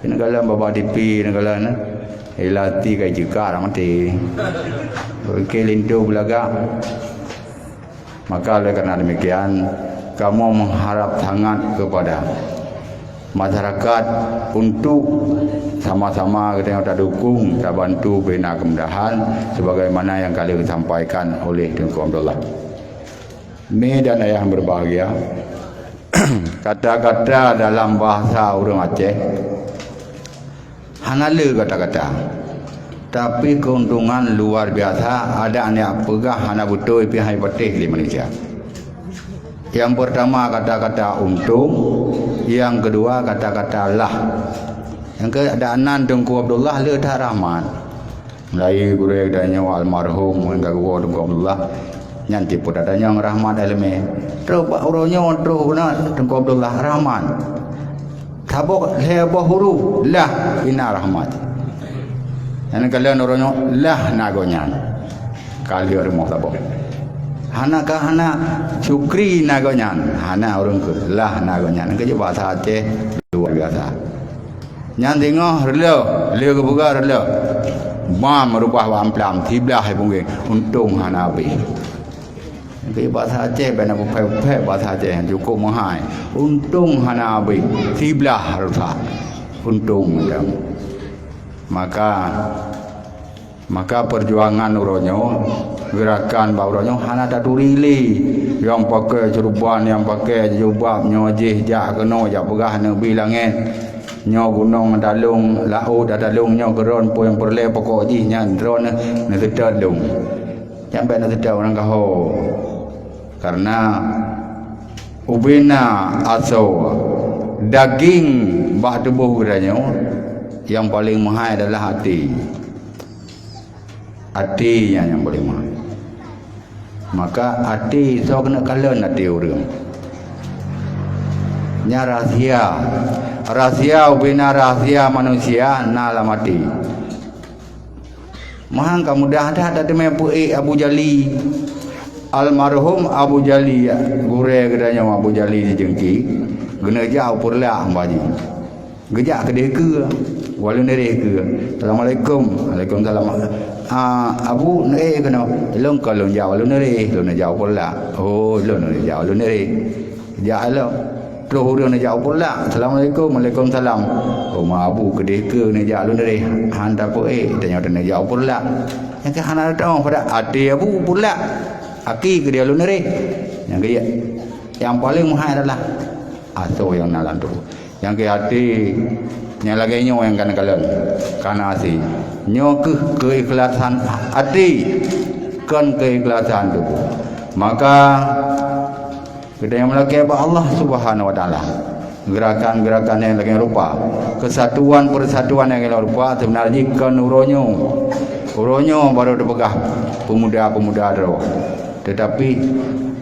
Neukalon babah tipi, neukalon, eh, ilati kai jeuka lam até. Beuke linto beulagak. Maka oleh karena demikian, kamoe mengharap sangat kepada masyarakat untuk sama-sama geutanyoe tadukung, tabantu bina kemudahan sebagaimana yang ka lheueh disampaikan oleh Teungku Abdullah. Mi dan ayah yang berbahagia, kata-kata dalam bahasa ureuëng Aceh hana le kata-kata. Tapi keuntungan luar biasa, ada nyang peugah hana beutôi pih hai patéh lé manusia. Yang pertama kata-kata untung, yang kedua kata-kata lah. Yang ke ada nan Teungku Abdullah le that rahmat. Mulai gurée geutanyoe almarhum ngon geutanyoe Teungku Abdullah, nyan tipe geutanyoe rahmat ileumé. Terus bak uroe nyoe terus guna Teungku Abdullah rahmat. Saboh lhée boh huruf lah ina rahmat. Nyan kalon uroe nyoe lah na gobnyan. Ka lheueh rumoh saboh. Hana ka hana syukri na gobnyan. Hana ureuëng keu lah na gobnyan. Keujeuet bahasa Aceh luar biasa. Nyan singoh reuloh, lheueh geupeugah reuloh. Bam meurubah bak amplam, siblah hai punggeng. Untông hana abéh. Tapi bahasa Aceh, bèk na peuphèk-peuphèk bahasa Aceh, cukôp meuhai. Untông hana abéh, siblah rusak. Untông macam. Maka, maka perjuangan uroe nyoe, gerakan bak uroe nyoe hana taturi lé. Nyang pakai ceureuban, nyang pakai jilbab, nyoe jih jak keunoe, jak peugah neubi langét. Nyoe gunong talông, laôt talông, nyoe keuron peue nyang peureulèe, pokok jih nyan droeneuh neuseutôt lôn. Nyan bèk neuseutôt ureueng kaho. Karena ubena asoe daging bak tuboh geutanyoe, nyang paleng meuhai adalah até. Até nyan nyang paleng meuhai. Maka até soe keuneuk kalon até ureueng. Nyan rahsia. Rahsia ubena rahsia manusia na lam até. Meuhang ka mudah that tateumé peuék Abu Jali. Almarhum Abu Jali, gurèe geutanyoe Abu Jali Sijengki, geuneuk jak u Peureulak umpama jih. Geujak keudeh keue, Waluneuréh keue. "Assalamualaikum." "Waalaikumsalam." "Ah, Abu neuék keunoe?" "Lôn kon lôn jak Waluneuréh, lôn jak u Peureulak." "Oh, lôn jak Waluneuréh." Jak lom. Troh ureueng neujak u Peureulak. "Assalamualaikum." "Waalaikumsalam." "Oh, ma Abu keudeh keue neujak Waluneuréh, han tapeuék, tanyoe taneuk jak u Peureulak." Nyang keu hana teu'oh pada até Abu u Peureulak. Aki keudeh Waluneuréh. Nyang keu nyang paleng meuhai adalah asoe nyang na lam tuboh. Nyang keu até, nyang lagèe nyoe nyang kana kalon, kana até. Nyoe keuh keukhlasan até, kon keukhlasan tuboh. Maka, geutanyoe meulakèe bak Allah Subhanahu wa Taala. Geurakan-geurakan nyang lagèe rupa, keusatuan-peusatuan nyang lagèe rupa, seubeuna jih kon uroe nyoe. Uroe nyoe barô teupeugah peumuda-peumuda droe. Teutapi,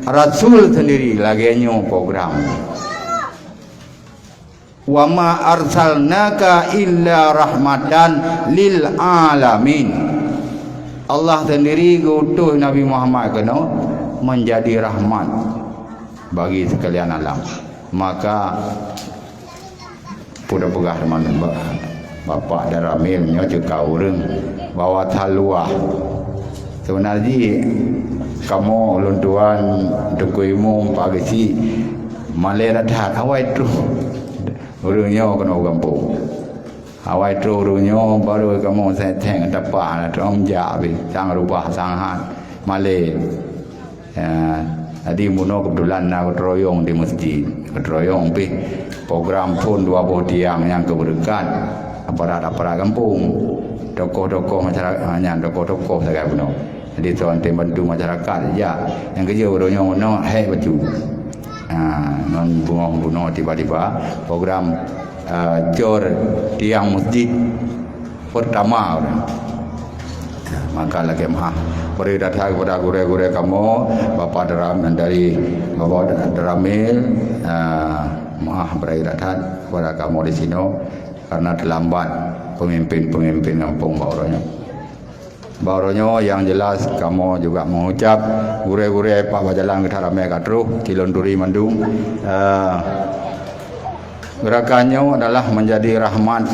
Rasul seundiri lagèe nyoe program. "Wa ma arsalnaka illa rahmatan lil alamin." Allah seundiri geuutus Nabi Muhammad keunoe meunjadi rahmat bagi sekalian alam. Maka, peue tapeugah teuma ba-, Bapak Daramil nyoe ceuka ureueng bahwa that luwah. Seubeuna jih kamoe ulôn tuan Teungku Imum Pak Geuchik malèe that-that awai troh ureueng nyoe keunoe u gampông. Awai troh ureueng nyoe barô kamoe seng-seng tapah na trom jak pih sang rubah sang hat malèe. Ya, jadi bunoe keubeutulan na geuteurayong di meuseujid. Geuteurayong pih program phôn dua boh tiang nyang keu beureukat aparat-aparat gampông, tokoh-tokoh masyarakat, nyan tokoh-tokoh sagai bunoe. Jadi, soe nyang bantu masyarakat, ya. Nyang keujeuet uroe nyoe bunoe hék bacut. Ha, ngon beungoh bunoe tiba-tiba program, eh, cor tiang meuseujid pertama uroe nyoe. Maka lagèe meu'ah. Bri that-that keupada gurèe-gurèe kamoe, Bapak Daram-, dari Bapak Daramil, eh, meu'ah bri that-that keupada kamoe di sinoe karena teulambat pemimpin-pemimpin gampông bak uroe nyoe. Bak uroe nyoe, nyang jelas kamoe juga mengucap gurèe-gurèe pat bak jalan geutanyoe ramè ka troh, ci lôn turi mandum. Eh, gerakan nyoe adalah menjadi rahmat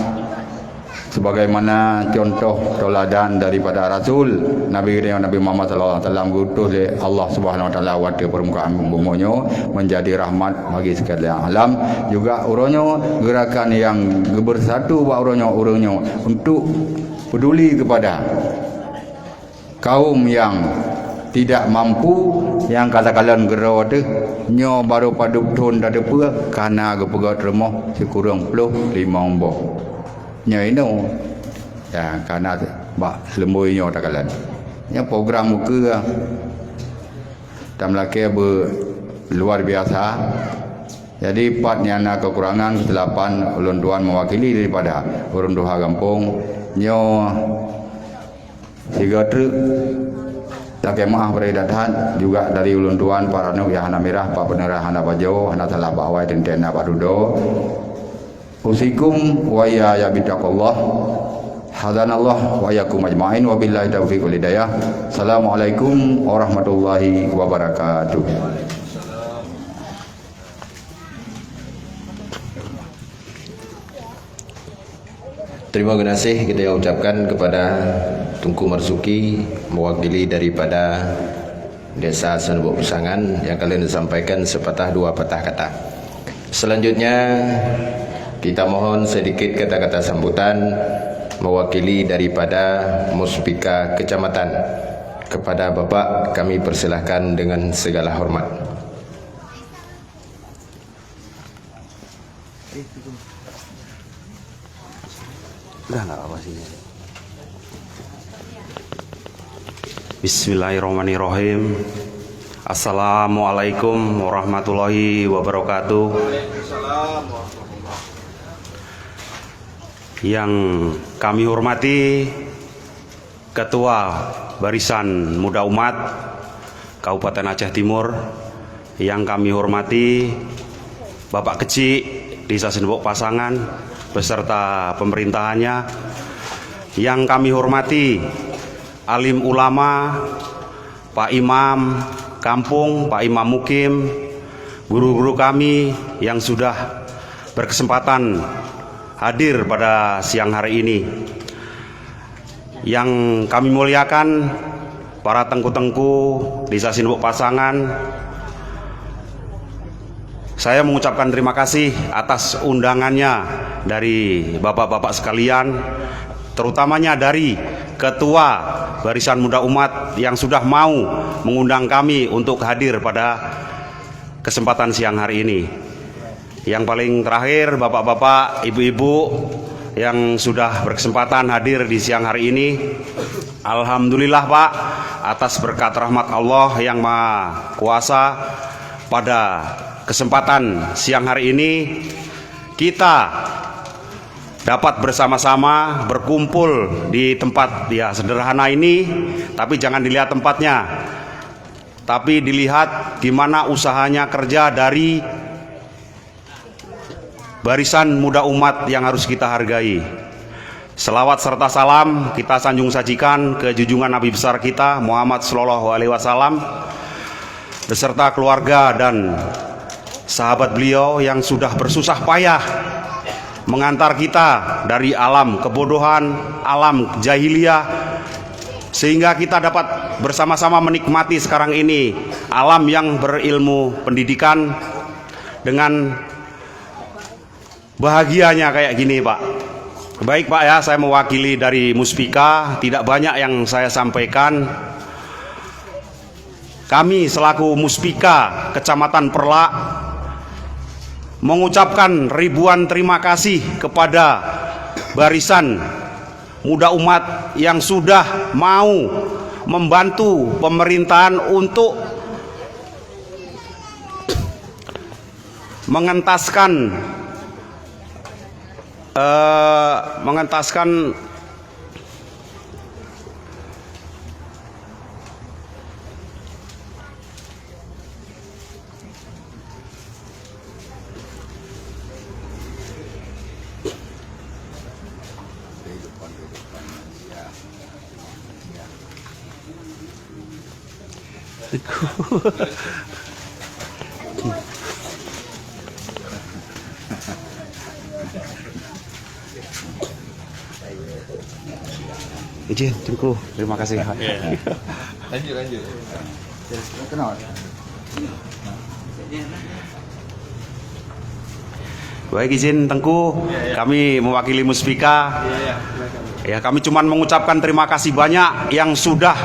Sebagaimana contoh tauladan daripada Rasul, Nabi geutanyoe Nabi Muhammad sallallahu alaihi wasallam geuutus lé Allah Subhanahu wa Taala u ateueh permukaan bumoe nyoe menjadi rahmat bagi sekalian alam. Juga uroe nyoe gerakan nyang geubersatu bak uroe nyoe, uroe nyoe untuk peduli kepada kaum nyang tidak mampu, nyang ka takalon keudroe teuh, nyoe barô padub thon tateupeue, ka na geupeugöt rumoh sikureueng ploh limong boh. Nyoe inoe, ya, ka na bak seuleumboe nyoe takalon. Nyoe program ukeue tameulakée beu luar biasa. Jadi, pat nyang na kekurangan, kesilapan, ulôn tuan mewakili daripada ureuëng tuha gampông. Nyoe Sigoe treuk lakée meuáh bri that-that juga dari ulôn tuan, Pak Ranub nyang hana mirah, Pak Peneurang hana bajoe, hana salah bak awai, teuntée na bak dudoe. Usikum wa iyaya bitaqwallah. Hadanallah wa iyyakum ajmain. Wabillahi taufiq wal hidayah. Assalamualaikum warahmatullahi wabarakatuh. Terima kasih kita ucapkan kepada Teungku Marzuki, mewakili daripada Desa Seunubok Peusangan, yang kalian sampaikan sepatah dua patah kata. Selanjutnya, kita mohon sedikit kata-kata sambutan mewakili daripada Muspika Kecamatan. Kepada Bapak, kami persilahkan dengan segala hormat. Udah, nggak apa-apa sini. Bismillahirrahmanirrahim. Assalamualaikum warahmatullahi wabarakatuh. Yang kami hormati Ketua Barisan Muda Umat Kabupaten Aceh Timur, yang kami hormati Bapak Kecik Desa Seunubok Peusangan beserta pemerintahannya, yang kami hormati alim ulama, Pak Imam Kampung, Pak Imam Mukim, guru-guru kami yang sudah berkesempatan hadir pada siang hari ini. Yang kami muliakan, para teungku-teungku Desa Seunubok Peusangan, saya mengucapkan terima kasih atas undangannya dari bapak-bapak sekalian, terutamanya dari Ketua Barisan Muda Umat yang sudah mau mengundang kami untuk hadir pada kesempatan siang hari ini. Yang paling terakhir, bapak-bapak, ibu-ibu yang sudah berkesempatan hadir di siang hari ini. Alhamdulillah, Pak, atas berkat rahmat Allah yang Maha Kuasa, pada kesempatan siang hari ini kita dapat bersama-sama berkumpul di tempat ya sederhana ini, tapi jangan dilihat tempatnya, tapi dilihat di mana usahanya kerja dari Barisan Muda Umat yang harus kita hargai. Selawat serta salam kita sanjung sajikan ke junjungan Nabi besar kita Muhammad sallallahu alaihi wasallam beserta keluarga dan sahabat beliau yang sudah bersusah payah mengantar kita dari alam kebodohan, alam jahiliyah, sehingga kita dapat bersama-sama menikmati sekarang ini alam yang berilmu pendidikan dengan bahagianya kayak gini, Pak. Baik, Pak, ya, saya mewakili dari Muspika, tidak banyak yang saya sampaikan. Kami selaku Muspika Kecamatan Perlak mengucapkan ribuan terima kasih kepada Barisan Muda Umat yang sudah mau membantu pemerintahan untuk mengentaskan, eh, mengentaskan Izin, Teungku. Terima kasih. Ya. Lanjut, lanjut. Kenal. Baik, izin Teungku, kami mewakili Muspika. Ya, kami cuman mengucapkan terima kasih banyak yang sudah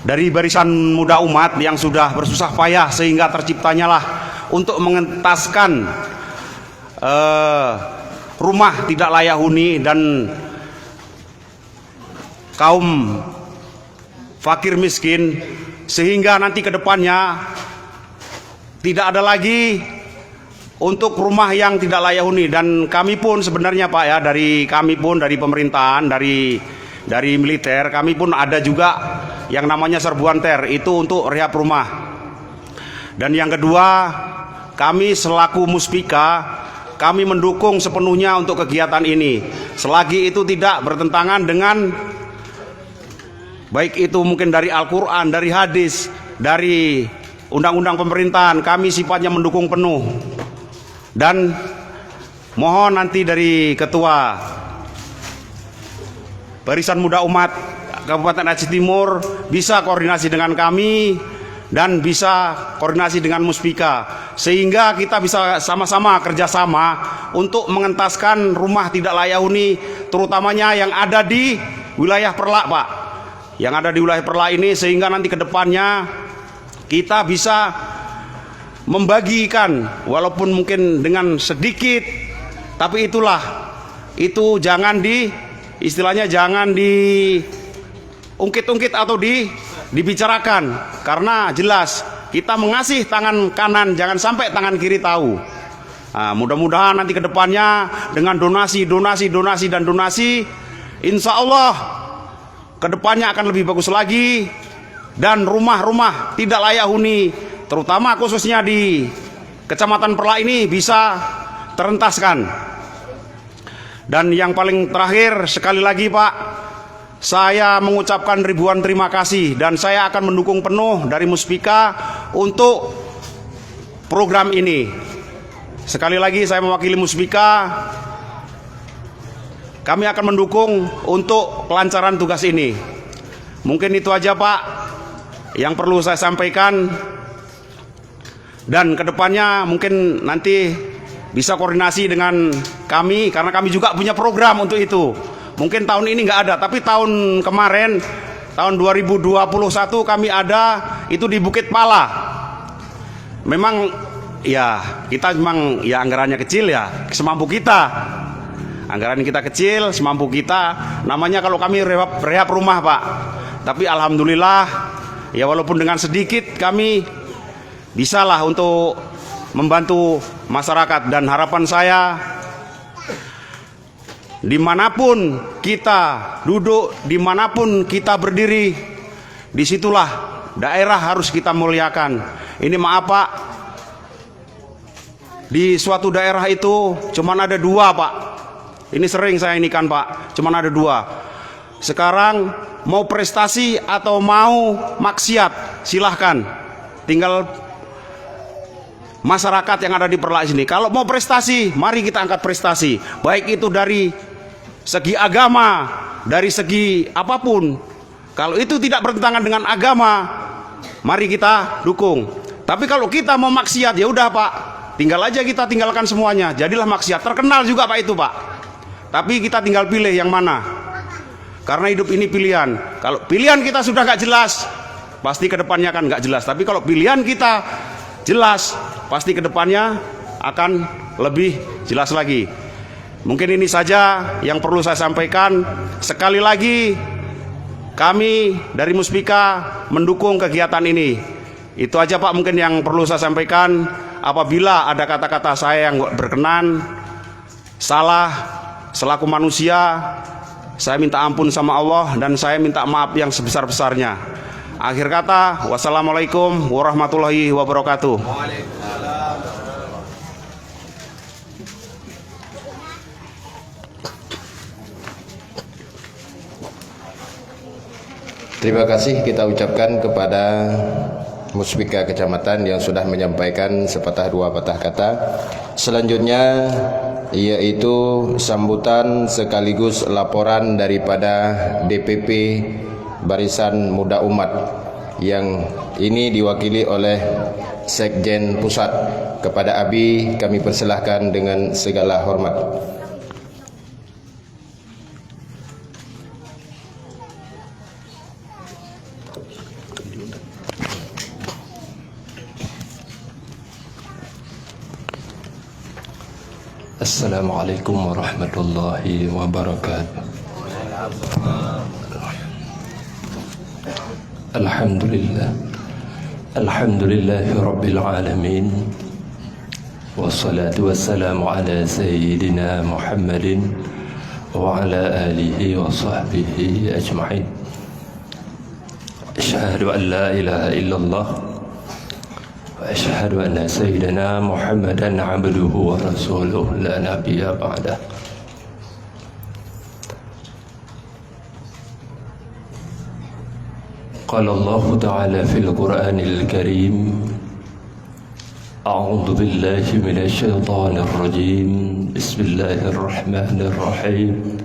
dari Barisan Muda Umat yang sudah bersusah payah sehingga terciptanyalah untuk mengentaskan, eh, rumah tidak layak huni dan kaum fakir miskin, sehingga nanti ke depannya tidak ada lagi untuk rumah yang tidak layak huni. Dan kami pun sebenarnya, Pak, ya, dari kami pun, dari pemerintahan, dari dari militer, kami pun ada juga yang namanya serbuan ter, itu untuk rehab rumah. Dan yang kedua, kami selaku Muspika, kami mendukung sepenuhnya untuk kegiatan ini, selagi itu tidak bertentangan dengan, baik itu mungkin dari Al-Quran, dari hadis, dari undang-undang pemerintahan, kami sifatnya mendukung penuh. Dan mohon nanti dari Ketua Barisan Muda Umat Kabupaten Aceh Timur bisa koordinasi dengan kami dan bisa koordinasi dengan Muspika, sehingga kita bisa sama-sama kerjasama untuk mengentaskan rumah tidak layak huni, terutamanya yang ada di wilayah Perlak, Pak. Yang ada di wilayah Perlak ini, sehingga nanti ke depannya kita bisa membagikan, walaupun mungkin dengan sedikit, tapi itulah, itu jangan di, istilahnya jangan diungkit-ungkit atau di, dibicarakan, karena jelas kita mengasih tangan kanan, jangan sampai tangan kiri tahu. Ah, mudah-mudahan nanti ke depannya dengan donasi, donasi, donasi, dan donasi, insya Allah ke depannya akan lebih bagus lagi, dan rumah-rumah tidak layak huni, terutama khususnya di Kecamatan Perlak ini, bisa terentaskan. Dan yang paling terakhir, sekali lagi, Pak, saya mengucapkan ribuan terima kasih dan saya akan mendukung penuh dari Muspika untuk program ini. Sekali lagi, saya mewakili Muspika, kami akan mendukung untuk kelancaran tugas ini. Mungkin itu aja, Pak, yang perlu saya sampaikan. Dan kedepannya mungkin nanti bisa koordinasi dengan kami, karena kami juga punya program untuk itu. Mungkin tahun ini nggak ada, tapi tahun kemarin, tahun dua ribu dua puluh satu, kami ada itu di Bukit Pala. Memang, ya, kita memang, ya, anggarannya kecil, ya, semampu kita. Anggaran kita kecil, semampu kita. Namanya kalau kami rehab, rehab rumah, Pak. Tapi alhamdulillah, ya, walaupun dengan sedikit kami bisalah untuk membantu masyarakat. Dan harapan saya, dimanapun kita duduk, dimanapun kita berdiri, disitulah daerah harus kita muliakan. Ini maaf, Pak, di suatu daerah itu cuman ada dua, Pak. Ini sering saya ini kan, Pak, cuman ada dua. Sekarang mau prestasi atau mau maksiat, silahkan. Tinggal masyarakat yang ada di Perlak sini. Kalau mau prestasi, mari kita angkat prestasi. Baik itu dari segi agama, dari segi apapun. Kalau itu tidak bertentangan dengan agama, mari kita dukung. Tapi kalau kita mau maksiat, ya udah, Pak. Tinggal aja kita tinggalkan semuanya. Jadilah maksiat. Terkenal juga, Pak, itu, Pak. Tapi kita tinggal pilih yang mana. Karena hidup ini pilihan. Kalau pilihan kita sudah nggak jelas, pasti ke depannya akan nggak jelas. Tapi kalau pilihan kita jelas, pasti ke depannya akan lebih jelas lagi. Mungkin ini saja yang perlu saya sampaikan. Sekali lagi, kami dari Muspika mendukung kegiatan ini. Itu aja, Pak, mungkin yang perlu saya sampaikan. Apabila ada kata-kata saya yang berkenan, salah, selaku manusia, saya minta ampun sama Allah dan saya minta maaf yang sebesar-besarnya. Akhir kata, wassalamualaikum warahmatullahi wabarakatuh. Terima kasih kita ucapkan kepada Muspika Kecamatan yang sudah menyampaikan sepatah dua patah kata. Selanjutnya, yaitu sambutan sekaligus laporan daripada D P P Barisan Muda Umat, yang ini diwakili oleh Sekjen Pusat. Kepada Abi kami persilahkan dengan segala hormat. Assalamualaikum warahmatullahi wabarakatuh. Alhamdulillah. Alhamdulillahi rabbil alamin. Wassalatu wassalamu ala sayyidina Muhammadin wa ala alihi wa sahbihi ajma'in. Asyhadu an la ilaha illallah wa asyhadu anna sayyidana Muhammadan abduhu wa rasuluh la nabiyya ba'dah. Qala Allahu ta'ala fil Qur'anil Karim, a'udzu billahi minasy syaithanir rajim. Bismillahirrahmanirrahim.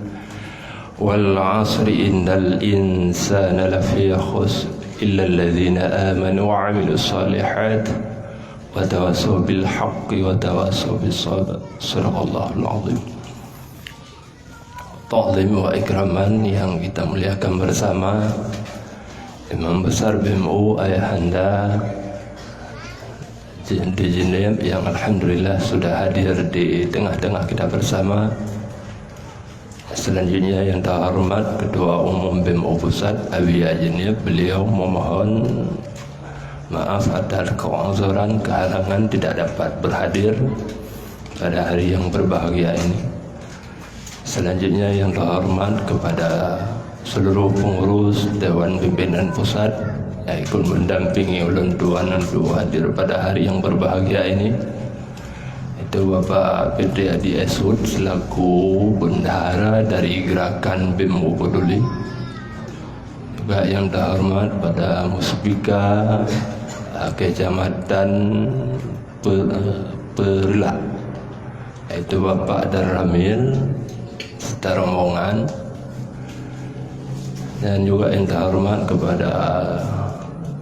Wal 'asri innal insana lafi khusr, illal ladzina amanu wa 'amilus shalihat wa tawasau bil haqqi wa tawasau bis sabr. Shadaqallahul 'azim. Ta'zim wa ikraman yang kita muliakan bersama, Imam Besar B M U Ayahanda di Jenéb yang alhamdulillah sudah hadir di tengah-tengah kita bersama. Selanjutnya yang terhormat Ketua Umum B M U Pusat Abi Jenéb, beliau memohon maaf atas keu'uzuran kehalangan tidak dapat berhadir pada hari yang berbahagia ini. Selanjutnya yang terhormat kepada seluruh pengurus Dewan Pimpinan Pusat yang ikut mendampingi ulôn tuan untuk hadir pada hari yang berbahagia ini, yaitu Bapak Fitri Adi Esud selaku bendahara dari Gerakan B M U Peduli. Juga yang terhormat pada Muspika, eh, Kecamatan Pe-, eh, Perlak, yaitu Bapak dan Ramil serta rombongan, dan juga yang terhormat kepada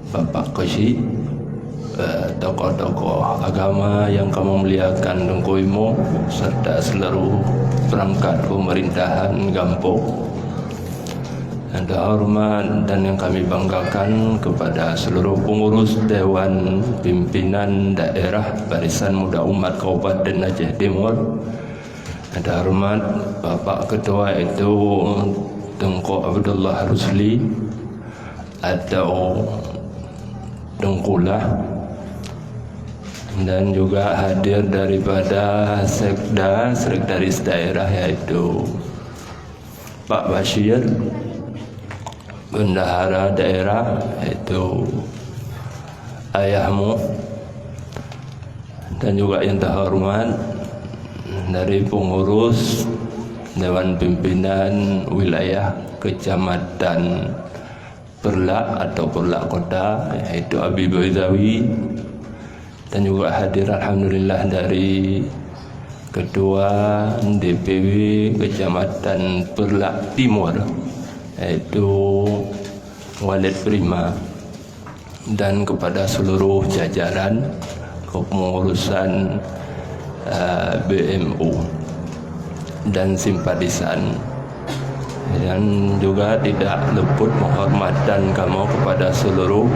Bapak Kosyik, eh, tokoh-tokoh agama yang kamoe muliakan, Teungku Imum, serta seluruh perangkat pemerintahan gampông. Yang terhormat dan yang kami banggakan kepada seluruh pengurus Dewan Pimpinan Daerah Barisan Muda Umat Kabupaten Aceh Timur. Yang terhormat Bapak Ketua, yaitu Teungku Abdullah Rusli atau Teungku Lah, dan juga hadir daripada Sekda, Sekretaris Daerah, yaitu Pak Bashir, Bendahara Daerah, yaitu Ayah Mu, dan juga yang terhormat dari pengurus Dewan Pimpinan Wilayah Kecamatan Perlak atau Perlak Kota, yaitu Abi Baidawi, dan juga hadir alhamdulillah dari Ketua D P W Kecamatan Perlak Timur, yaitu Walid Prima, dan kepada seluruh jajaran kepengurusan, eh, B M U dan simpatisan. Dan juga tidak luput penghormatan kamoe kepada seluruh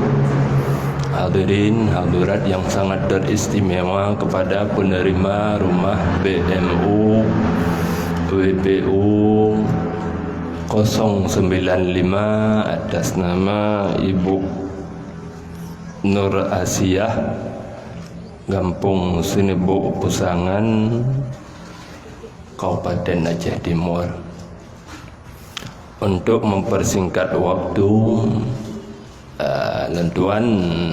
hadirin hadirat yang sangat teristimewa kepada penerima rumah B M U W P U kosong sembilan lima atas nama Ibu Nur Asiah, Gampông Sinibuk Pusangan, Kabupaten Aceh Timur. Untuk mempersingkat waktu, eh, lôn tuan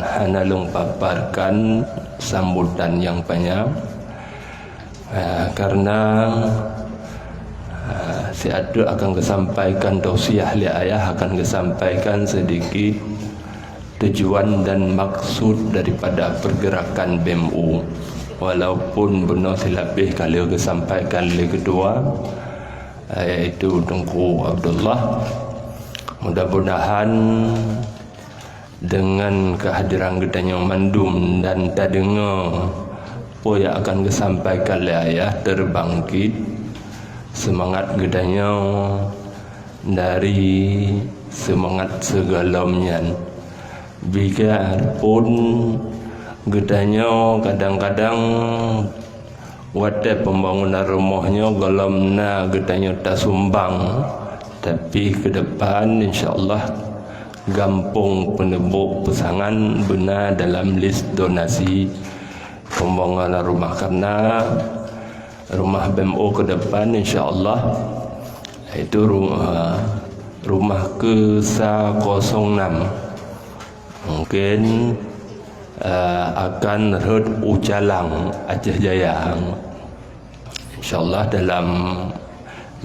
hana lôn paparkan sambutan nyang panyang, eh, karena, eh, siat teuk akan geusampaikan tausiah lé ayah, akan geusampaikan seudikit tujuan dan maksud daripada pergerakan B M U. Walaupun bunoe silabeh ka lheueh geusampaikan lé ketua, yaitu Teungku Abdullah, mudah-mudahan dengan kehadiran geutanyoe mandum dan tadeungoe peue nyang akan geusampaikan lé ayah, teubangkit seumangat geutanyoe dari seumangat sigohlom nyan. Biarpun geutanyoe kadang-kadang watée pembangunan rumoh nyoe gohlom na geutanyoe tasumbang, tapi keudepan, insya Allah, gampông Peuneubôk Peusangan beuna dalam lis donasi pembangunan rumah, karena rumah B M O keudepan, insya Allah, yaitu ru-, rumah ke sa kosong enam. Mungkin, eh, akan rhot u Calang, Aceh Jaya. Insya Allah, dalam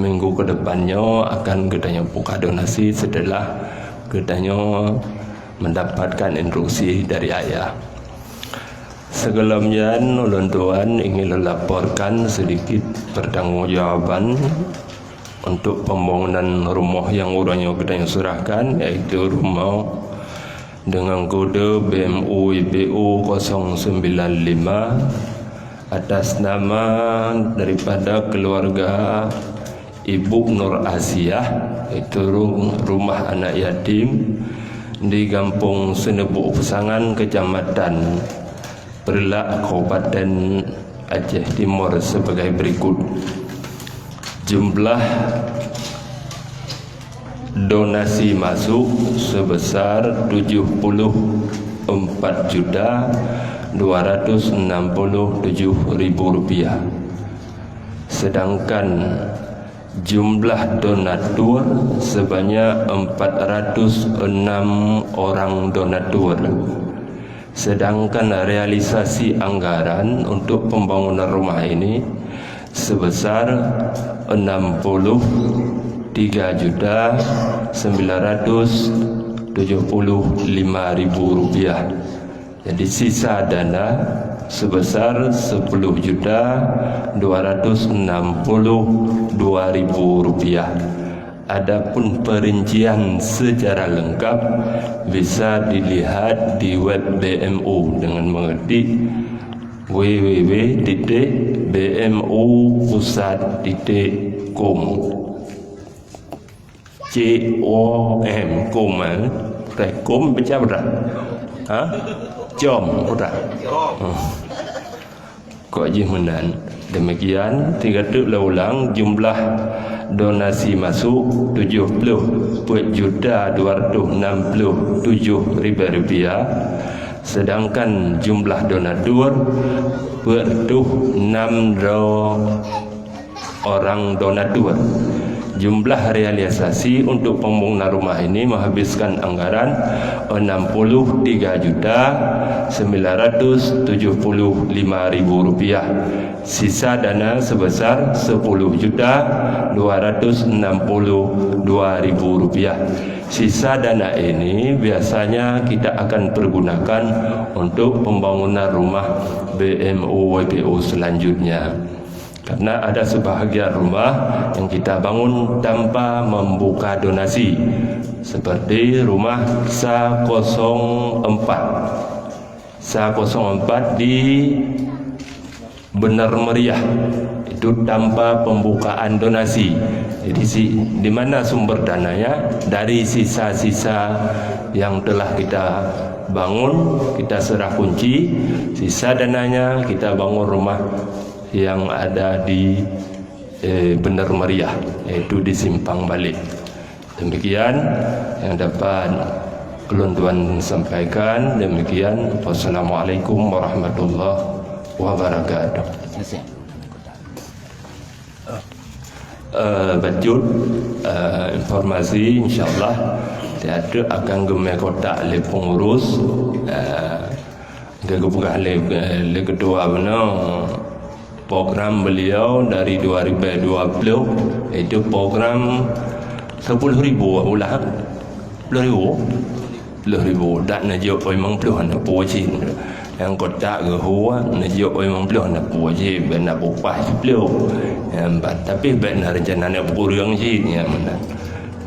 minggu keudepan nyoe akan geutanyoe buka donasi setelah geutanyoe mendapatkan instruksi dari ayah. Sigohlom nyan, ulôn tuan ingin laporkan sedikit pertanggungjawaban untuk pembangunan rumoh nyang uroe nyoe geutanyoe seurahkan, yaitu rumoh dengan kode B M U I P U kosong sembilan lima, atas nama daripada keluarga Ibu Nur Asiah, yaitu ru-, rumah anak yatim di Gampông Seuneubôk Peusangan, Kecamatan Peureulak, Kabupaten Aceh Timur sebagai berikut. Jumlah donasi masuk sebesar tujuh puluh empat juta dua ratus enam puluh tujuh ribu rupiah. Sedangkan jumlah donatur sebanyak empat ratus enam orang donatur. Sedangkan realisasi anggaran untuk pembangunan rumah ini sebesar enam puluh tiga juta sembilan ratus tujuh puluh lima ribu rupiah. Jadi, sisa dana sebesar sepuluh juta dua ratus enam puluh dua ribu rupiah. Adapun perincian secara lengkap bisa dilihat di web B M U dengan mengetik w w w titik b m u pusat titik com. C O M, com, eh. Teh com baca beutôi? Ha? Com, beutôi? Hmm. Kok jih meunan. Demikian, tiga teuk lé ulang, jumlah donasi masuk tujuh puluh peuet juta dua ratus enam puluh tujuh ribu rupiah, sedangkan jumlah donatur peuet reutôh enam droe orang donatur. Jumlah realisasi untuk pembangunan rumah ini menghabiskan anggaran enam puluh tiga juta sembilan ratus tujuh puluh lima ribu rupiah. Sisa dana sebesar sepuluh juta dua ratus enam puluh dua ribu rupiah. Sisa dana ini biasanya kita akan pergunakan untuk pembangunan rumah B M U Y P O selanjutnya. Karena ada sebahagian rumah yang kita bangun tanpa membuka donasi, seperti rumah sa kosong empat. Sa kosong empat di Bener Meriah, itu tanpa pembukaan donasi. Jadi, si, di mana sumber dananya? Dari sisa-sisa yang telah kita bangun, kita serah kunci, sisa dananya kita bangun rumah yang ada di, eh, Bener Meriah, yaitu di Simpang Balik. Demikian yang dapat ulôn tuan sampaikan. Demikian, wassalamualaikum warahmatullahi wabarakatuh. Eh, bacut, eh, informasi, insya Allah, teuk akan geumé kotak lé pengurus, eh, Ka geupeugah lé, lé ketua bunoe, program beliau dari dua ribu dua puluh, itu program sepuluh ribu ulah. Sepuluh ribu? Sepuluh ribu. Dak na jok limong puluh aneuk po cit. Nyang kotak geuhue, neujok limong ploh na peue jih, bèk na peupah siplôh. Nyang ban, tapi bèk na reuncana na peue kureueng jih, nyan meunan.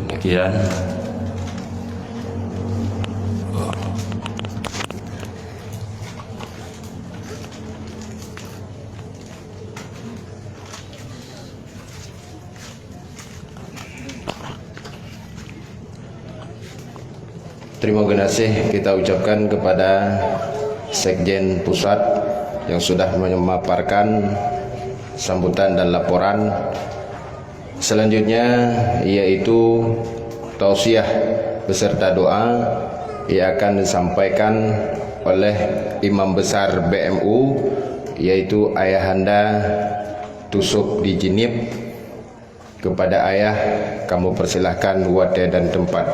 Demikian. Terima kasih kita ucapkan kepada Sekjen Pusat yang sudah memaparkan sambutan dan laporan. Selanjutnya yaitu tausiah beserta doa yang akan disampaikan oleh Imam Besar B M U, yaitu Ayahanda Tusuk di Jeunieb. Kepada ayah, kamoe persilahkan watèe dan teumpat.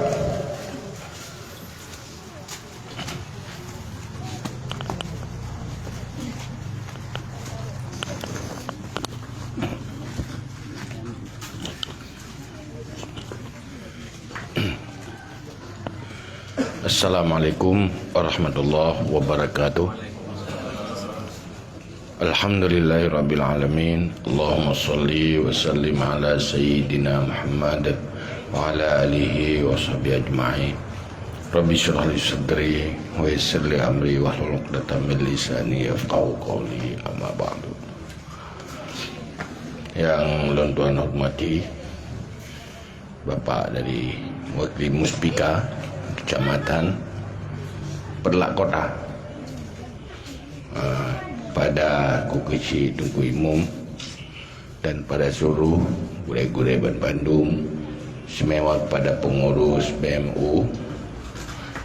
Assalamualaikum warahmatullahi wabarakatuh. Alhamdulillahirabbil alamin. Allahumma shalli wa sallim ala sayyidina Muhammad wa ala alihi wa sahbihi ajma'in. Rabbi shrah li sadri wa yassir li amri wahlul 'uqdatam min lisani yafqahu qawli, amma ba'du. Yang lôn tuan hormati, Bapak dari Wakil Muspika Kecamatan Peureulak Kota, ah, pada Geuchik Teungku Imum dan pada seluruh gurèe-gurèe banmandum, seumewa kepada pengurus B M U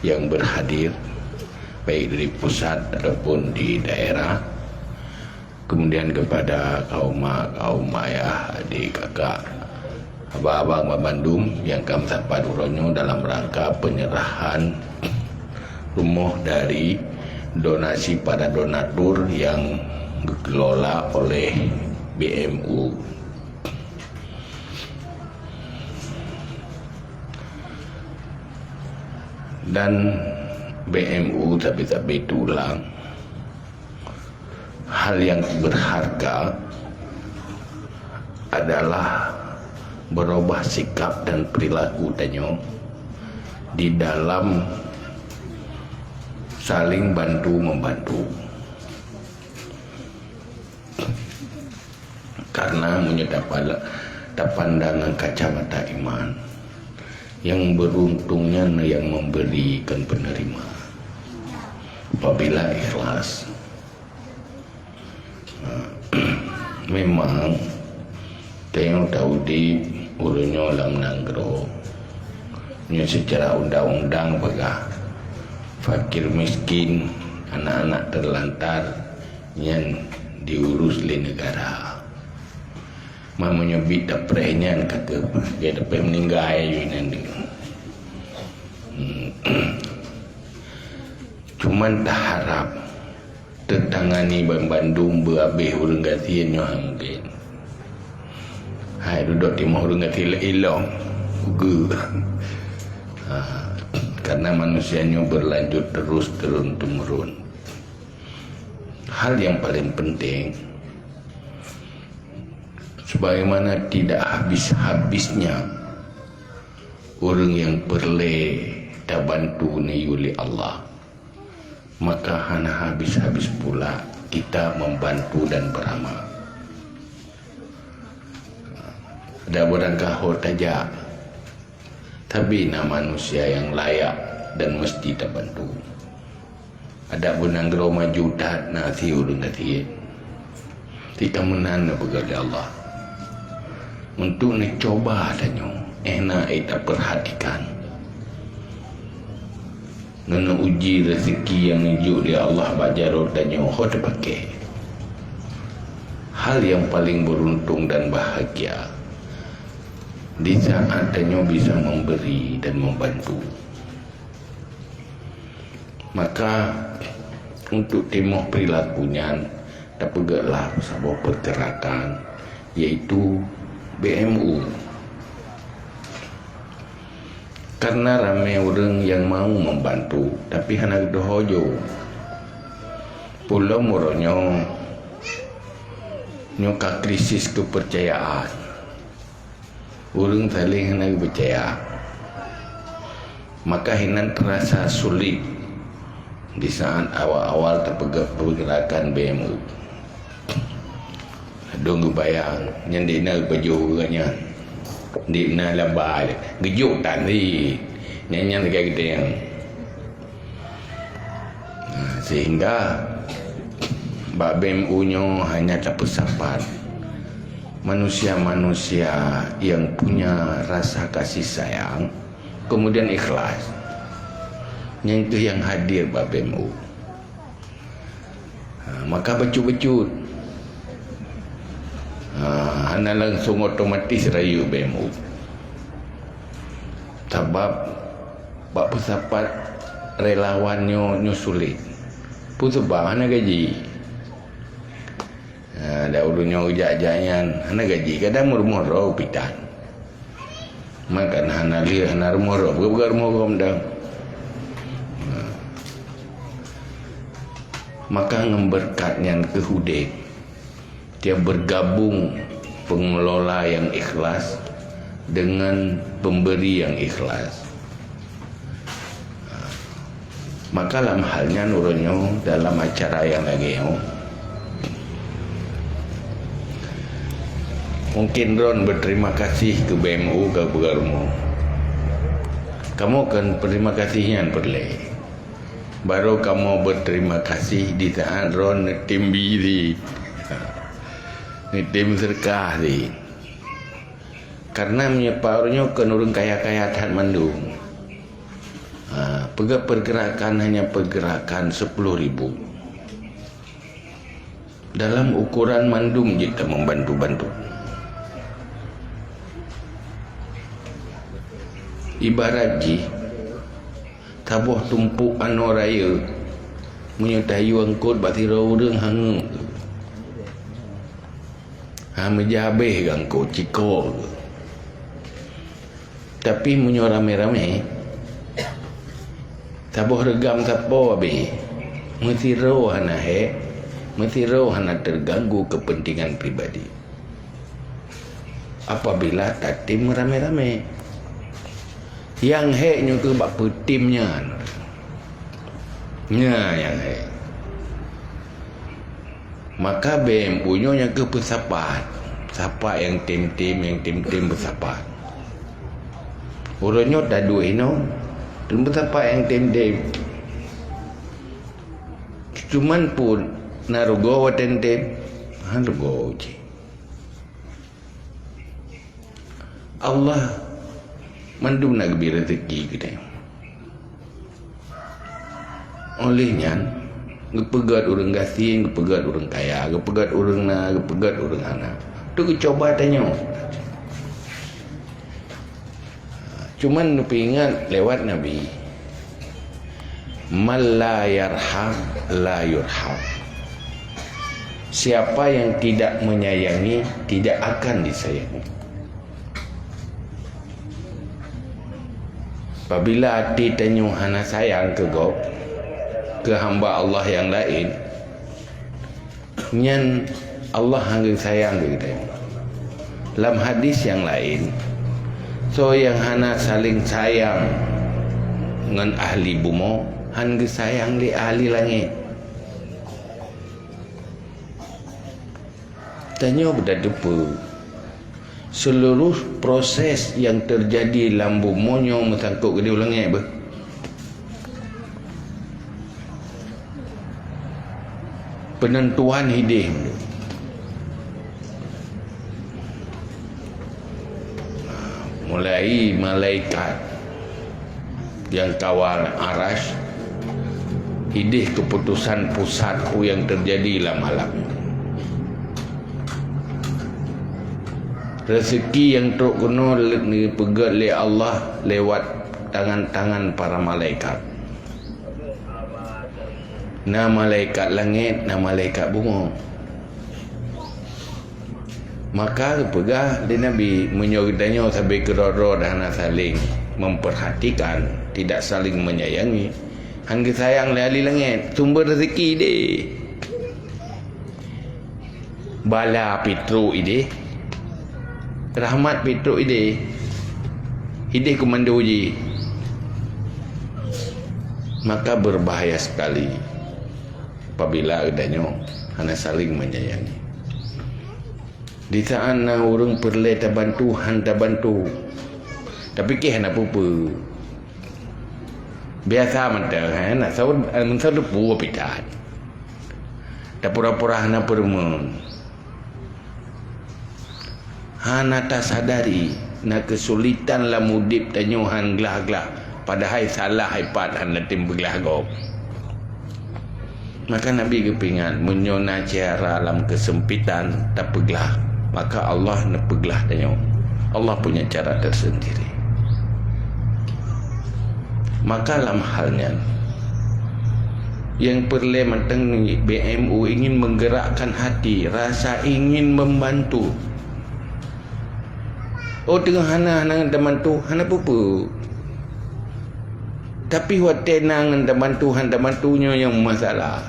yang berhadir, baik dari pusat ataupun di daerah, kemudian kepada kaum mak, kaum ayah, adik, kakak, abang-abang banmandum nyang ka meusapa uroenyoe dalam rangka penyerahan rumoh dari donasi para donatur yang dikelola oleh B M U. Dan B M U tapi-tapi tulang. Hal yang berharga adalah berubah sikap dan perilaku tanyoe di dalam saling bantu membantu. Karena meunyoe tapala-, tapandang ngon kacamata iman, yang beruntung nyan yang memberi kon penerima. Apabila ikhlas, Nah, memang tanyoe taudép uroenyoe lam nanggroe. Nyoe secara undang-undang peugah, fakir miskin, anak-anak terlantar, nyan diurus lé negara. Ma meunyoe bit tapreh nyan ka teuh, dia dapat meninggai nyan. Hmm. Cuman taharap teutangani banmandum beuabéh ureuëng gasien nyoe hana mungken. Hai, dudoe timoh ureuëng gasien ilong, ugeue. Ha, karena manusia nyoe berlanjut terus turun-temurun. Hal yang paling penting, sebagaimana tidak habis-habisnya ureuëng nyang peureulée tabantu neuyue lé Allah, maka hana habis-habis pula kita membantu dan beramal. Ada barangkaho tajak, tapi na manusia nyang layak dan mesti tabantu. Adak beunanggroe maju that na si ureuëng gasien. Tika meunan neupeugah lé Allah. Untuk neucoba tanyoe, éh na ék tapeurhatikan. Ngon uji rezeki nyang neujok lé Allah bak jaroe tanyoe ho teupaké. Hal nyang paleng beuruntung dan bahagia di saat tanyoe bisa memberi dan membantu. Maka, untuk timoh perilaku nyan, tapeugötlah saboh pergerakan, yaitu B M U. Karena ramé ureuëng nyang mau membantu, tapi hana geudoho jo. Ulôn uroe nyoe, nyoe ka krisis keupeurcayaan. Ureuëng saléng hana geupeucaya. Maka hinan teurasa sulit di saat awal-awal tapeugah peurgerakan B M U. Dong geubayang, nyan di na geupajoh geuh nyan. Di na lam ba, geujok tan di. Nyan, nyan sagai geudeeng. Nah, sehingga bak B M U nyoe hanya tapeusapat manusia-manusia yang punya rasa kasih sayang, kemudian ikhlas. Nyan kheueh nyang hadir bak B M U. Ha, maka bacut-bacut. Ha, hana langsung otomatis rayeuk B M U. Sabab bak peusapat relawan nyoe, nyoe sulet. Peue sabab? Hana gaji. Ha, dak ureuëng nyang jak-jak nyan hana gaji, kadang meurumoh droe pitan. Maka hana lé, hana rumoh droe, peugah rumoh gob dang. Ha. Maka ngon beureukat nyan kheueh udeb. Dia bergabung pengelola yang ikhlas dengan pemberi yang ikhlas. Maka lam hal nyan uroe nyoe dalam acara nyang lagée nyoe, mungkin droen berterima kasih keu B M U ka peugah rumoh. Kamoe kan terima kasih nyan peureulée. Baru kamoe berterima kasih di saat droen neutem bi di, neutem seudeukah di. Karena meunyoe pat uroe nyoe kon ureuëng kaya-kaya that mandum. Ha, peugah pergerakan hanya pergerakan sepuluh ribu. Dalam ukuran mandum jeuet tameubantu-bantu. Ibarat jih, saboh tumpok anoe rayeuk, meunyoe tayue angkot bak sidroe ureuëng hangeut. Ha, meujahabéh gangkot ciko. Tapi meunyoe ramé-ramé, saboh reugam sapo abéh, meusidroe hana hék, meusidroe hana terganggu kepentingan pribadi. Apabila tatem ramé-ramé, nyang hék nyoe keuh bak peutem nyan. Nyan nyang hék. Maka B M U nyoe nyang keuh peusapat. Sapat nyang tem-tem, nyang tem-tem peusapat. Uroe nyoe taduek inoe, peusapat nyang tem-tem. Cuman pun na rugoe watée tem, hana rugoe cit. Allah mandum na geubri rezeki geutanyoe. Óh lheueh nyan, geupeugét ureuëng gasien, geupeugét ureuëng kaya, geupeugét ureuëng na, geupeugét ureuëng hana. Tu geucuba tanyoe. Cuman neupeuingat lewat Nabi, "Man la yarham, la yurham." Siapa yang tidak menyayangi, tidak akan disayangi. Apabila até tanyoe hana sayang keu gob, keu hamba Allah nyang laén, nyan Allah hana sayang keu geutanyoe. Lam hadis nyang laén, soe nyang hana saléng sayang ngon ahli bumoe, hana geusayang lé ahli langét. Tanyoe beutateupeue, seluruh proses nyang teujadi lam bumoe nyoe meusangkot keu di ulée beuh. Peunentuan hideh. Mulai malaikat nyang kawal Arasy, ideh keuputosan pusat peue nyang teujadi lam alam. Reuseuki nyang trok keunoe le-, neupeugét lé Allah lewat tangan-tangan para malaikat. Na malaikat langét, na malaikat bumoe. Maka geupeugah lé Nabi, meunyoe geutanyoe sabe keudroe-droe dan hana saléng memperhatikan, tidak saling menyayangi, han geusayang lé ahli langét, sumber reuseuki deh. Bala pih trok ideh, rahmat pih trok ideh, ideh keumandua jih. Maka berbahaya sekali apabila geutanyoe hana saling menyayangi. Di saat na ureuëng peureulée tabantu, han tabantu, tapike hana peue-peue. Biasa mantong, hai, na saut, eh, meusaut teupeu pih that. Tapura-pura hana peureumeun. Hana tasadari na keusulitan lam udeb tanyoe han glah-glah, padahai salah ipat hana tem beuglah gob. Maka Nabi geupeuingat, meunyoe na cara lam keusempitan tapeuglah, maka Allah neupeuglah tanyoe. Allah punya cara tersendiri. Maka lam hal nyan, nyang peureulée mantong B M U ingin menggerakkan hati, rasa ingin membantu. Oh, teungoh hana, hana ngon tabantu, hana peue-peue. Tapi watée na ngon tabantu, han tabantu, nyoe nyang masalah.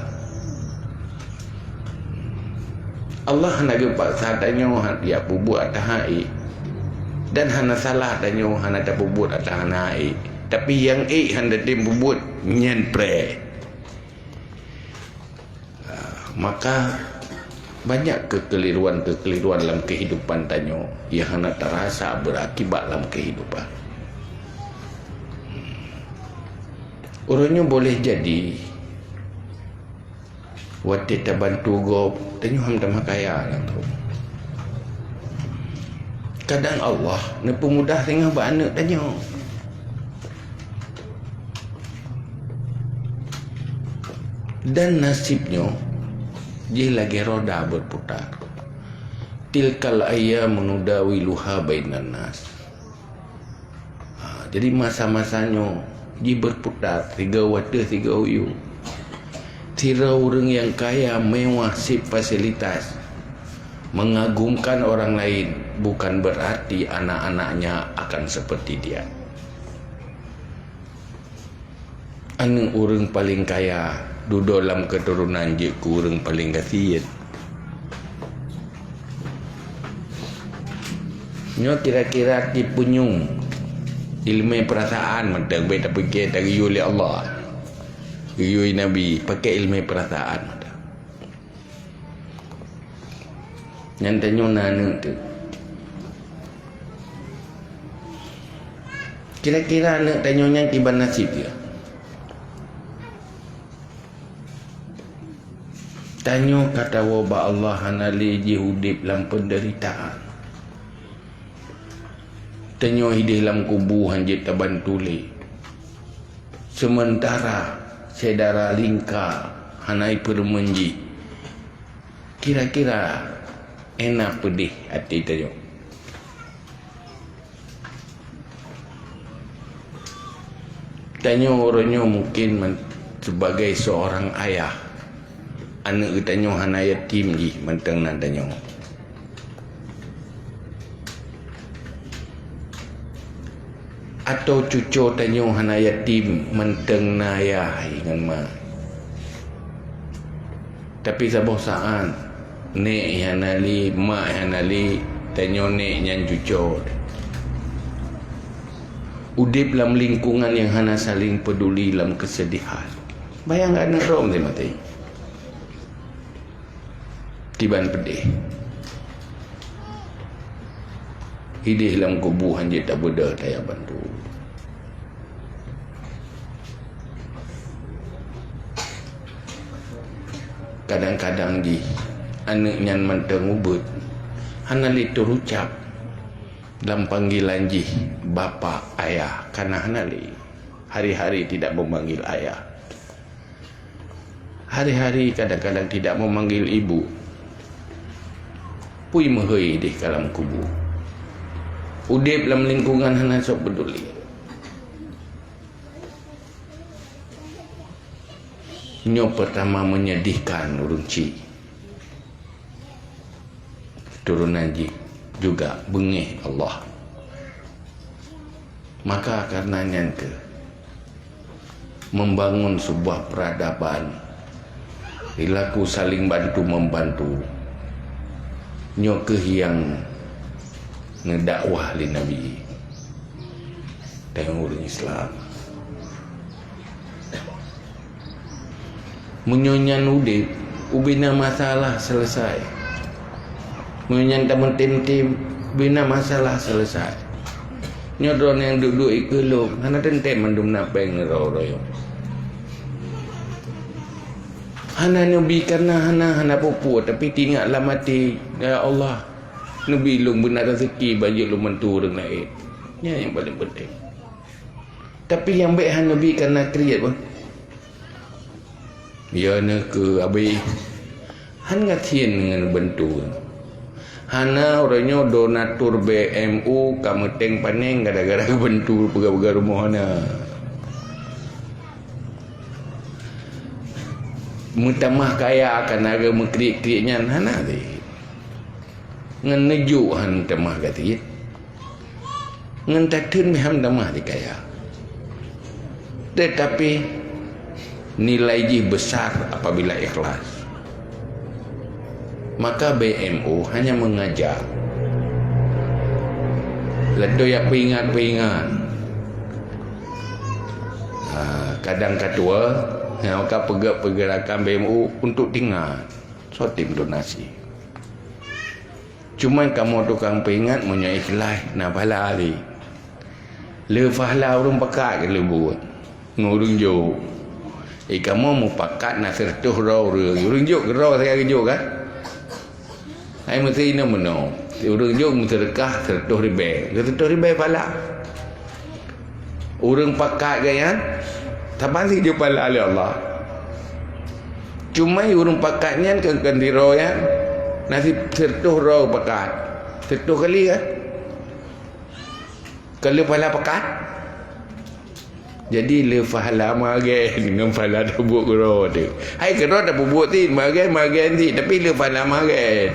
Allah hana geupaksa tanyoe han, ya, peubuet atahan ék. Dan hana salah tanyoe hana tapeubuet atahan ék. Tapi nyang ék han tatem peubuet, nyan preh. Ah, maka banyak kekeliruan-kekeliruan lam kehidupan tanyoe yang hana terasa berakibat lam kehidupan. Uroe nyoe boleh jadi watée tabantu gob, tanyoe han tamah kaya lam tu. Kadang Allah neupeumudah singoh bak aneuëk tanyoe. Dan nasib nyoe jih lagée roda berputar. Tilkal ayyamu nudawiluha bainan nas. Ha, jadi masa-masa nyoe jih berputar, sigoe watée sigoe yuem. Sidroe ureuëng nyang kaya mewah cit fasilitas, mengagumkan orang lain, bukan berarti anak-anaknya akan seperti dia. Aneuëk ureuëng paleng kaya dudoe lam keuturonan jeuet keu ureuëng paleng gasien. Nyoe kira-kira kipeunyueng iéleumé peurasaan mantong bék tapike tageuyue lé Allah, geuyue Nabi, pakai iéleumé peurasaan mantong. Nyan tanyoe na aneuëk teuh. Kira-kira aneuëk tanyoe nyan kiban nasib jih? Tanyoe ka tawoe bak Allah hana lé jih udeb lam peundeuritaan. Tanyoe ideh lam kubu han jeuet tabantu lé. Seumeuntara syedara lingka hana ipeureumeun jih. Kira-kira ena peudeh até tanyoe. Tanyoe uroe nyoe mungken men-, sebagai seorang ayah, aneuëk geutanyoe hana yatim jih mantong na tanyoe. Atau cucoe tanyoe hana yatim mantong na yah ngon ma. Tapi saboh saát, nék hana lé, mak hana lé, tanyoe nék nyan cucoe. Udeb lam lingkungan nyang hana saling peduli lam kesedihan. Bayangkan, aneuëk droe maté. Kiban peudeh. Ideh lam kubu han jeuet tabeudôh taya bantu. Kadang-kadang jih aneuëk nyan mantong ubeuet, hana lé teurucab lam panggilan jih bapak, ayah, kana hana lé. Hari-hari tidak memanggil ayah. Hari-hari kadang-kadang tidak memanggil ibu. Pui meuhôi deh ka lam kubu. Udeb lam lingkungan hana sok peduli. Nyoe pertama menyedihkan ureuëng chik. Turonan jih juga beungéh Allah. Maka karena nyan keuh, membangun sebuah peradaban, perilaku saling bantu membantu, Nyoe kheueh nyang neudakwah lé Nabi. Tanyoe ureuëng Islam. Meunyoe nyan udeb, ubena masalah selesai. Meunyoe nyan tameutem-tem, ubena masalah selesai. Nyoe droeneuh nyang duek-duek ikeue lom, hana teuntem mandum na péng ngon droe-droe nyoe. Hana neubi kana hana, hana peue-peue, tapi teuingat lam até, "Ya Allah, neubi lôn beuna rezeki ban jeuet lôn bantu ureuëng laén." Nyan nyang paleng penting. Tapi nyang bék hana neubi kana kriet pun. Ya neuh keu abéh. Han gasien ngon bantu. Hana uroe nyoe donatur B M U ka meuténg paneng gara-gara bantu peugah-peugah rumoh hana. Meutamah kaya kana geumeukrek-krek nyan hana lé. Ngon neujok han meutamah gasien. Ngon tatheun meuham tamah dikaya. Tetapi nilai jih besar apabila ikhlas. Maka B M U hanya mengajar. Laju ya peuingat-peuingat. Ha, kadang katua, ha, maka peugah pergerakan B M U untuk tingat. Sotim donasi. Cuma kamoe tukang peuingat meunyoe ikhlas na pahala lé. Le pahala ureuëng pakat keu leubuet. Ngon ureuëng jok. Eh, kamoe mupakat na seureutôh droe ureuëng. Ureuëng jok keudroe sagai geujok kan? Hai meusti inoe meunoe. Ureuëng jok meuseudeukah seureutôh ribée. Seureutôh ribée pahala. Ureuëng pakat geuh nyan, saban si jeuet pahala lé Allah. Cuma ureuëng pakat nyan keu, keu sidroe nyan, na si-, seureutôh droe pakat. Seureutôh kali kan? Keu le pahala pakat. Jadi le pahala magen ngon pahala tabuet keudroe teuh. Hai keudroe tapeubuet cit, magen, magen cit, tapi le pahala magen.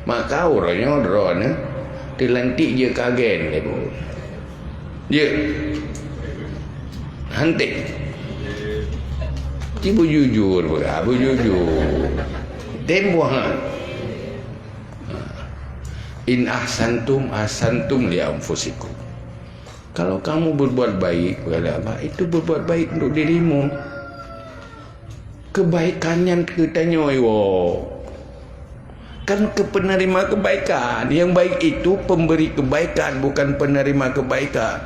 Maka uroe nyoe droeneuh teulantik jeuet keu agen lé buet. Jeuet. Hanté. Ci beujujur, beujujur. Tempoh ha. In ahsantum, ahsantum li anfusikum. Kalau kamu berbuat baik kepada Allah, itu berbuat baik untuk dirimu. Kebaikan nyan keu tanyoe woe. Kan keu penerima kebaikan. Yang baik itu pemberi kebaikan, bukan penerima kebaikan.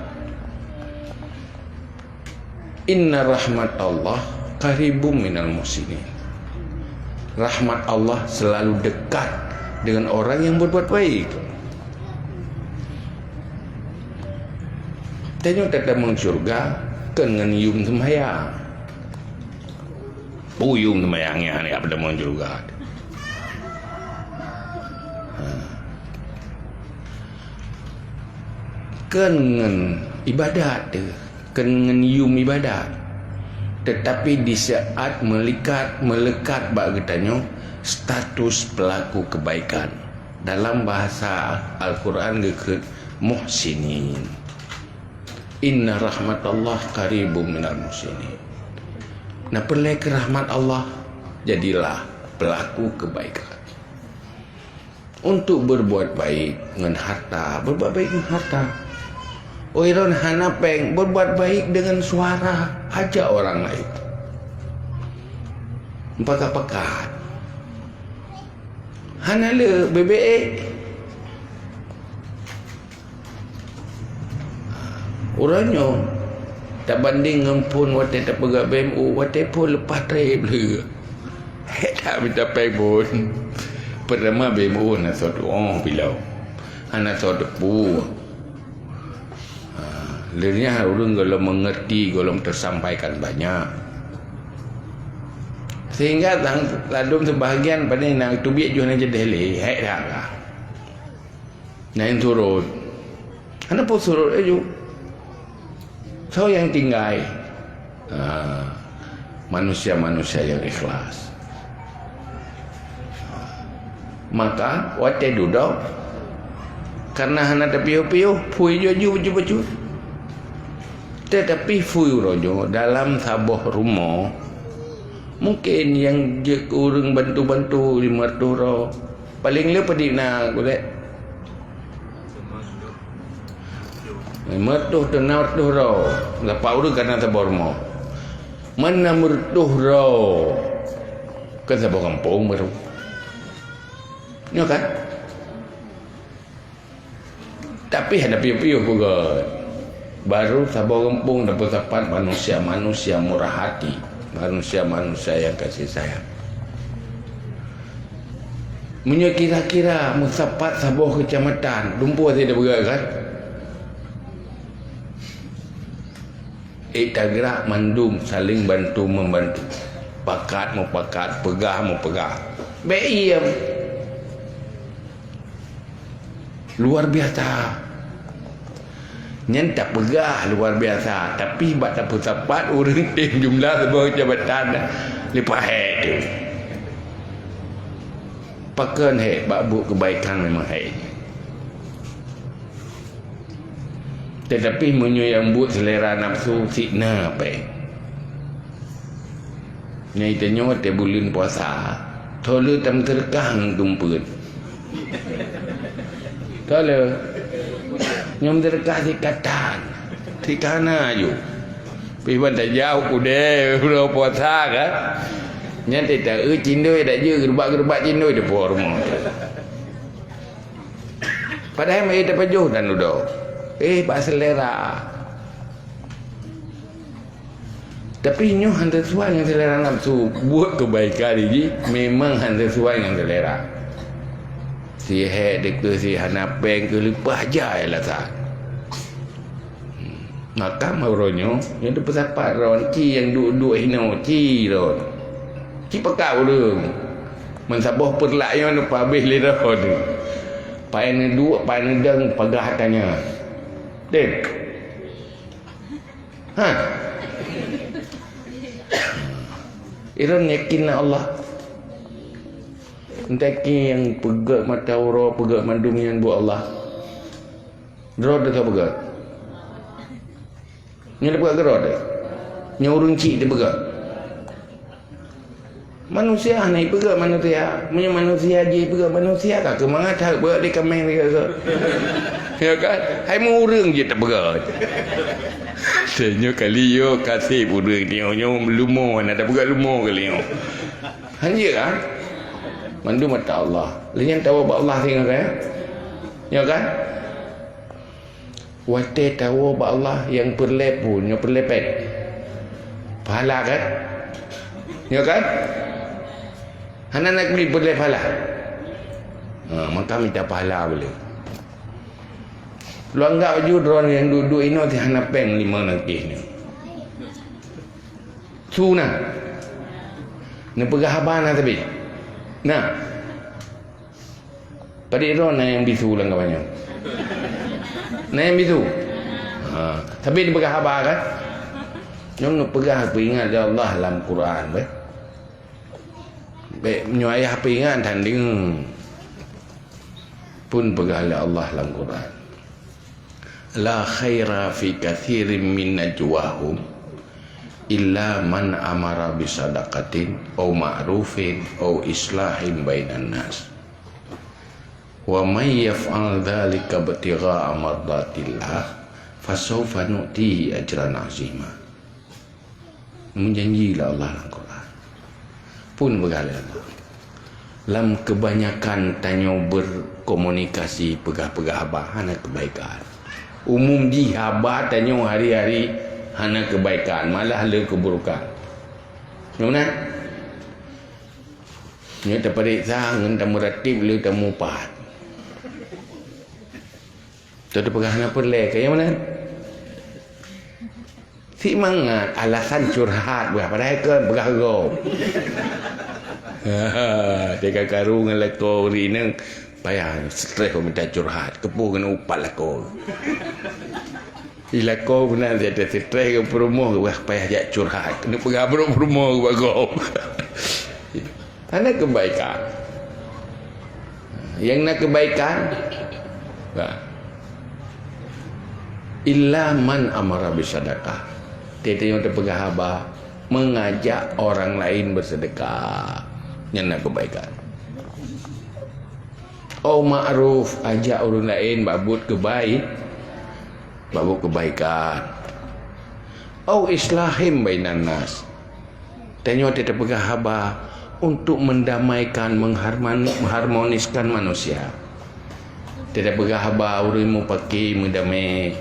Inna rahmatallah qaribum minal muhsinin. Rahmat Allah selalu dekat dengan orang yang berbuat baik. Tanyoe tatamong syeuruga kon ngon yum seumayang. Peue yum seumayang nyan nyang tatamong syeuruga? Ha. Kon ngon ibadat teuh, kon ngon yum ibadat. Tetapi di saat meulikat, meulekat bak geutanyoe status pelaku kebaikan. Dalam bahasa Al-Quran geukheun muhsinin. Inna rahmatallah qaribum minal muhsinin. Na peureulée keu rahmat Allah, jadilah pelaku kebaikan. Untuk berbuat baik ngon harta, berbuat baik ngon harta. Oi, droen hana péng, berbuat baik dengan suara, ajak orang lain. Pakat-pakat. Hana le beubeue. Uroe nyoe, tabandeng ngon phon watée tapeugah B M U, watée phon leupah treb lé. Hék that mita péng phon. Peurtama B M U hana soe tuoh pilau. Hana soe teupeu. Ha, lheueh nyan ureuëng gohlom meungerti, gohlom teusampaikan banyak. Sehingga ladôm seubahagian pane na teubiet jih hana jadeh lé, hék that lah. Na nyang surot. Hana peue surot laju. Soe nyang tinggai? Ha, manusia-manusia nyang ikhlas. Maka watée dudoe, kareuna hana tapiôh-piôh, phui jih aju bacut-bacut. Tetapi phui uroe nyoe dalam saboh rumoh, mungken nyang jeuet keu ureuëng bantu-bantu limong reutôh droe. Paleng le padum na gulèe? Meureutoh teuna reutôh droe. Lapan ureueng ka na saboh rumoh. Meunan meureutoh droe, kan saboh gampông baru. Nyoe kan? Tapi hana piôh-piôh peugah. Baru saboh gampông tapeusapat manusia-manusia murah hati, manusia-manusia nyang kasih sayang. Meunyoe kira-kira meusapat saboh keucamatan, lumpoe hase tapeugah kan? Eh, tagrak mandum saléng bantu membantu. Pakat mupakat, peugah mupeugah. Bèk iem. Luar biasa. Nyan tapeugah luar biasa, tapi bak tapeusapat ureueng tem jumlah saboh jabatan leupah hék teuh. Pakon hék, bak buet keubaikan memang hék. Teutapi meunyoe nyang buet seulera nafsu, sik na péng. Nyan tanyoe watèe buleuen puasa, toh le tameuseudeukah ngon geumpeuet. Toh le. Nyoe meuseudeukah sikatan. Sik ka na aju. Pih ban tajak u keudè, buleuen puasa kan. Nyan teuh ta-eu cindoi, tajak geurubak-geurubak cindoi teuh po rumoh. Padahai meu'en tapajoh dan dudoe. Eh, bak seulera. Tapi nyoe hana sesuai ngon seulera nafsu. Buet keubaikan jih memang hana sesuai ngon seulera. Si hék dikeue, si hana péng keu leupah jai alasan. Maka meunyoe nyoe, nyoe teupeusapat droen, ci nyang duek-duek hinoe, ci droen. Ci peugah ureueng. Meusaboh peureulak nyoe neupeuhabéh lé droen. Pajan neuduek, pajan neudong, peugah tanya. Deh. Ha. Droen yakin na Allah. Entah ki nyang peugöt mata uroe, peugöt mandum nyan buet Allah. Droe teuka peugah. Nyoe teupeugah keudroe teuh. Nyoe ureueng chik teupeugah. Manusia hana jipeugah manusia. Meunyoe manusia jipeugah manusia, ka keumangat that beuet di kaméng teuka. Ya kan? Hai meu ureueng jeuet teupeugah. Tanyoe kali yo kaseb ureueng nyoe, nyoe lumo, hana teupeugah lumo kali nyoe. Hanjeuet kan? Mandum ata Allah. Lé nyan tawoe bak Allah singoh kan? Ya kan? Watèe tawoe bak Allah nyang peureulèe phôn, nyoe peureulèe péng. Pahala kan? Nyoe kan? Hana na keubi peureulèe pahala. Ha, maka mita pahala boleh. Lôn anggap aju droeneuh nyang duek-duek inoe teuh hana péng limong nangkih nyoe. Su na. Neupeugah haba na sabe. Na. Padit droe na nyang bisu lam kawan nyoe? Na nyang bisu? Ha, tapi neupeugah haba kan? Nyoe neupeugah peuingat lé Allah lam Quran, beh. Beh, nyoe ayah peuingat tan deungoe. Pun peugah lé Allah lam Quran. La khaira fi katsirin min najwahum illa man amara bi sadaqatin au ma'rufin au islahin bainan nas. Wa may yaf'al dzalika ibtigha'a mardatillah fasaufa nu'tihi ajran 'azima. Meujanji lé Allah lam Quran. Pun peugah lé Allah. Lam keubanyakan tanyoe berkomunikasi peugah-peugah haba hana keubaikan. Umum jih haba tanyoe hari-hari hana keubaikan, malah le keuburukan. Nyoe meunan? Nyoe tapareksa ngon tameuratéb le tamupat. Teupeugah hana peureulèe, keu nyang meunan? Sik mangat alasan curhat, peugah padahai kon peugah gob. Teuka karu ngon lakoe rineueng payah stres mita curhat, keupeue keuneuk upat lakoe. Di lakoe meunan, stres keu peurumoh, peugah payah jak curhat, keuneuk peugah brok peurumoh bak gob. Hana keubaikan. Nyang na keubaikan, bah, illa man amara bisadaqah. Teuntèe nyang teupeugah haba, mengajak orang lain bersedekah. Nyan na keubaikan. Au ma'ruf, ajak ureuëng laén bak buet keubai-, bak buet keubaikan. Au islahim bainan nas. Tanyoe teupeugah haba untuk mendamaikan, mengharmoni-, mengharmoniskan manusia. Teupeugah haba ureuëng mupaki meudamé.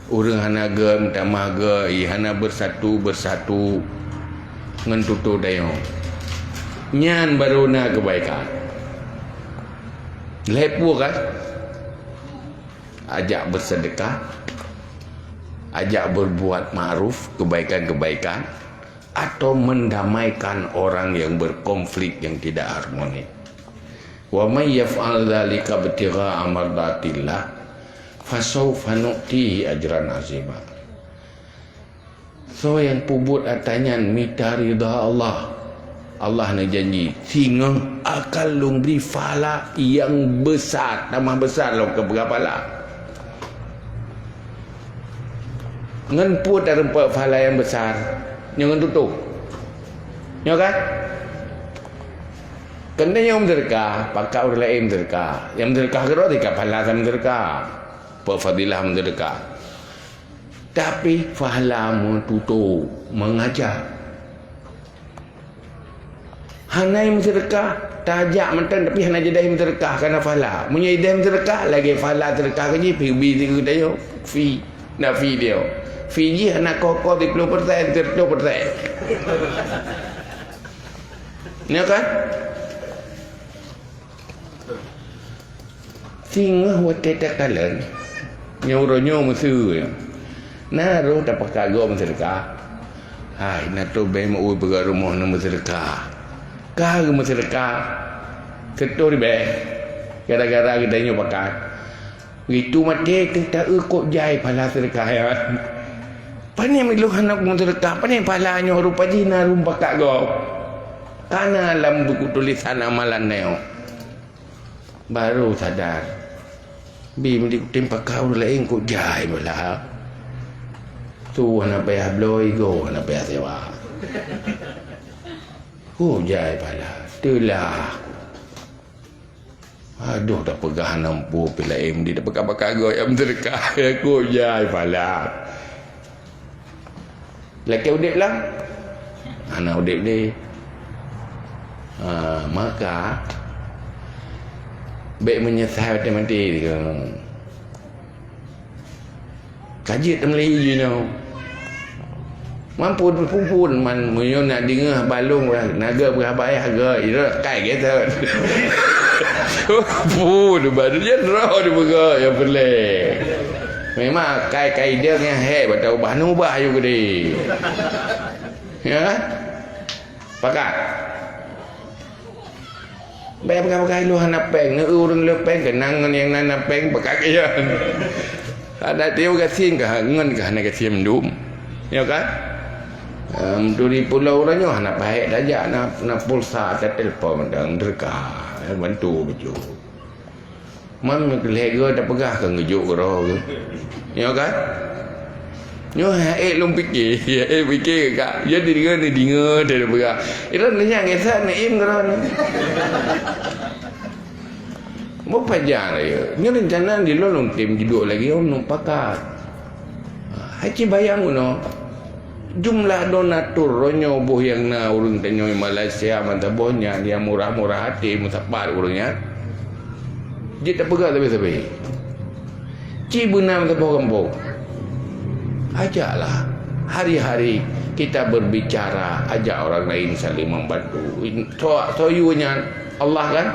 Ureuëng hana gét meutamah gét, hana beusatu beusatu ngon tutoe tanyoe. Nyan barô na keubaikan. Lhée peue kan? Ajak beuseudeukah, ajak beurbuat ma'ruf, keubaikan-keubaikan, atau mendamaikan orang yang berkonflik, yang tidak harmoni. "Wa may yaf'al dzalika ibtigha'a mardatillah, fasaufa nu'tihi ajran 'azima." Soe nyang peubuet atra nyan mita ridha Allah, Allah neujanji, "Singoh akan Lôn bri pahala nyang besar, tamah besar lom keu peugah pahala." Ngon peue tarumpok pahala nyang besar? Nyoe ngon tutoe. Nyoe kan? Keuneuk nyang meuseudeukah, pakat ureuëng laén meuseudeukah. Nyang meuseudeukah keudroe teuka pahala nyang meuseudeukah. Peue fadilah meuseudeukah. Tapi pahala meututoe, meungaja. Hana meuseudeukah, tajak mantong tapi hana jadeh meuseudeukah, kana pahala. Meunyoe jadeh meuseudeukah, lagée pahala seudeukah keu jih, pi bi siku tanyoe, fi, na fi dia. Fi jih hana koh-koh siplôh persen, siratoh persen. Nyo kan? Singoh watée takalon, nyoe uroe nyoe meuseu, na roh tapakat gob meuseudeukah. Hai, na tobée meu-ui peugah rumoh na meuseudeukah. Ka geumeuseudeukah, siratoh ribée. Gara-gara geutanyoe pakat. Gitu maté teuh ta-eu kok jai pahala seudeukah nyan. Pane meuleuh hana meuseudeukah, pane pahala nyoe rupa jih na rum pakat gob. Kana lam buku tulésan amalan nyoe. Baru sadar. Bi meudikutem pakat ureuëng laén kok jai bala. Tu hana payah bloe, igoe hana payah sewa. Kok jai bala. Teulah. Aduh, tapeugah hana mampu pih laén di tapeugah pakat gob nyang meuseudeukah. Kok jai bala. Lakée udeb lah. Hana udeb lé. Ha, maka, bék meunyeusai watée maté. Ka jeuet teumeulihi jinoe. Mampu peuphon man meunyoe na deungoe balong na geuh beurah bayah geuh, irot kai geuh. Peuphon baru jeuet droe dipeugah nyang peureulée. Memang kai-kai idong nyang hék bak taubah, neubah aju keudeh. Ya kan? Pakat. Bèk peugah-peugah lôn hana péng, neu ureueng lôn péng, keunong ngon nyang na, na péng, pakat keu nyan. Adak tiep gasien ka, ngon ka hana gasien dum. Ya kan? Em, turi pulo uroe nyoe hana pahek tajak, na, na pulsa, tatelpon, dan meuseudeukah, bantu bacut. Man lhèe goe tapeugah ka geujok keudroe geuh. Nyoe kan? Nyoe han ék lôn pike, han ék pike ka. Jadi deungoe ni deungoe teuh tapeugah. Iran nyan ngesak neuem keudroe ni. Meupajan raya. Nyoe rencana di lôn lôn tem jiduek lagèe nyoe lôn pakat. Hai ci bayang bunoe, jumlah donatur roh nyoe boh nyang na ureueng tanyoe Malaysia meusaboh nyan nyang murah-murah até meusapat ureueng nyan. Jeuet tapeugah sabe-sabe. Ci beuna meusaboh gampông. Ajaklah hari-hari kita berbicara, ajak orang lain saling membantu. Soe, soe yue nyan? Allah kan?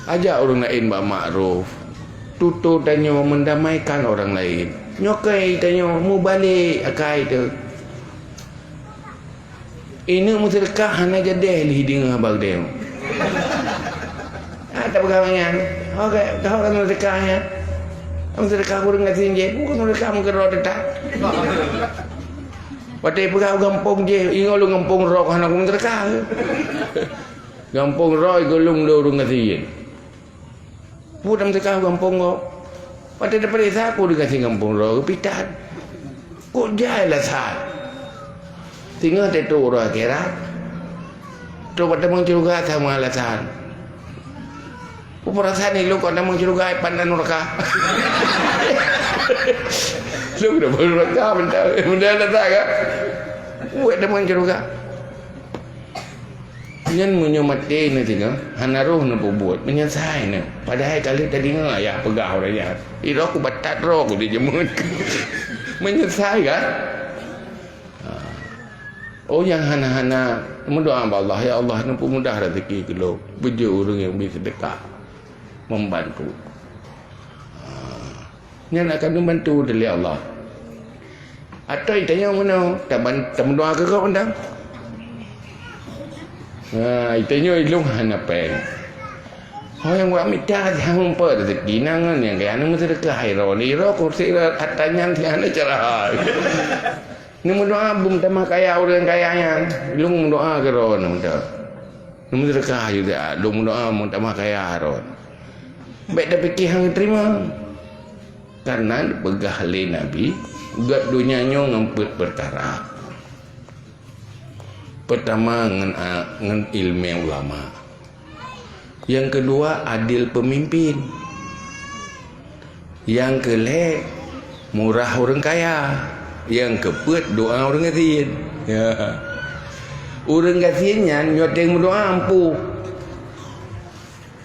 Ajak ureueng laén bak ma'ruf. Tutoe tanyoe meudamaikan orang laén. Nyoe keuh tanyoe mubalek akai teuh. Ineuk meuseudeukah hana jadeh lé deungoe haba geutanyoe. Ah, tapeugah nyan. Ho ka, ho ka meuseudeukah nyan. Meuseudeukah ureueng gasien jih, bukon meuseudeukah meukeurok teutap. Watèe peugah gampông jih, ingat lôn gampông rok hana meuseudeukah. Gampông rok gohlom lé ureueng gasien. Peue tameuseukah gampông gob? Watèe tapareksa peue geugasien gampông droe geupitat. Kok jai alasan? Singoh teuh trok uroe akhirat, trok bak tamong syeuruga sama alasan. Peurasaan ilôn kon tamong syeuruga, pan nuraka. Lôn tamong nuraka, benda, benda dah tak, kan? Buet tamong syeuruga. Nyan meunyoe maté neuh singoh, hana roh neupeubuet, meunyoe sai neuh. Padahai ka lheueh tadeungoe ayah peugah ureueng nyan, "Iroh kubatat droe ku di jameun." Meunyoe sai kan? Ha. Oh, nyang hana-hana, meudoa bak Allah, "Ya Allah, neupeumudah raseuki keu lôn." Beujeuet ureueng nyang bi seudeukah, membantu. Ha. Nyan akan neubantu lé Allah. Atau tanyoe meunoe, taban-, tameudoa keu gob mantong. Ha, tanyoe ilôn hana péng. Ho nyang wak mita jih hana meupeue raseuki, na ngon nyang kaya, na meuseudeukah iroh, iroh kursi harta nyan hana cara. Neumeudoa beu meutamah kaya ureueng kaya nyan. Lôn meudoa keudroe neumeudoa. Neumeudoa keu lôn meudoa meutamah kaya droe. Bék tapike hana teurimong. Karena peugah lé Nabi, gét donya nyoe ngon peuet peukara. Peutama ngon a-, ngon ileumèe ulama. Nyang keudua, adil peumimpin. Nyang keulhèe, murah ureueng kaya. Nyang keupeuet, doa ureueng gasien. Ya. Ureueng gasien nyan nyoe teuh meudoa ampuh.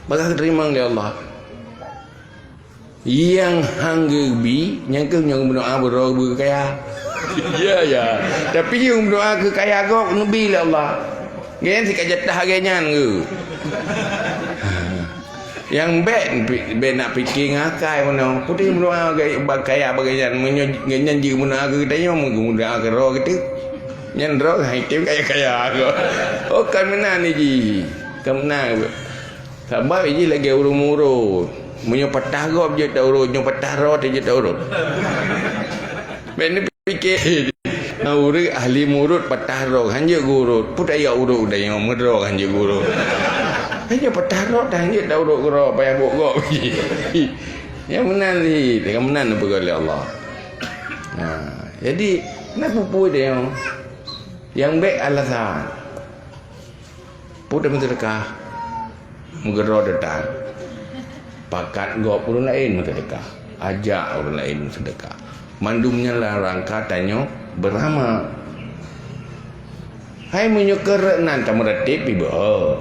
Bagaih teurimong lé Allah. Nyang han geubi, nyan keuh nyang meudoa beu droe beu kaya. Ya, ya. Tapi nyang meudoa keu kaya gob neubi lé Allah. Gobnyan sikajoh that gobnyan geuh. Nyang bék, bék nak pike ngon akai meunoe. Peue teuma meudoa bak kaya bak gobnyan. Meunyoe gobnyan jeuet meudoa keu geutanyoe, meudoa keu droe geutanyoe. Nyan droe hai tem kaya-kaya gob. Oh, ka meunan jih. Ka meunan. Sabab jih lagèe ureueng murot. Meunyoe patah gob jeuet taurot, nyoe patah droe teuh jeuet taurot. Bék neupike, na ureueng ahli murot patah droe, han jeuet geurot. Peue tayue urot, udah nyoe meudroe han jeuet geurot. Nyoe patah droe, han jeuet taurot keudroe, payah buet gob. Nyang meunan jih, nyang meunan neupeugah lé Allah. Nah, jadi, na peue-peue teuh nyoe. Nyang bék alasan. Peue teuma seudeukah? Meugeudroe teuh tan. Pakat gob ureueng laén meuseudeukah. Ajak ureueng laén meuseudeukah. Mandum nyan lam rangka tanyoe beurahma. Hai meunyoe keu rot nan tameuratéb pih beuhe.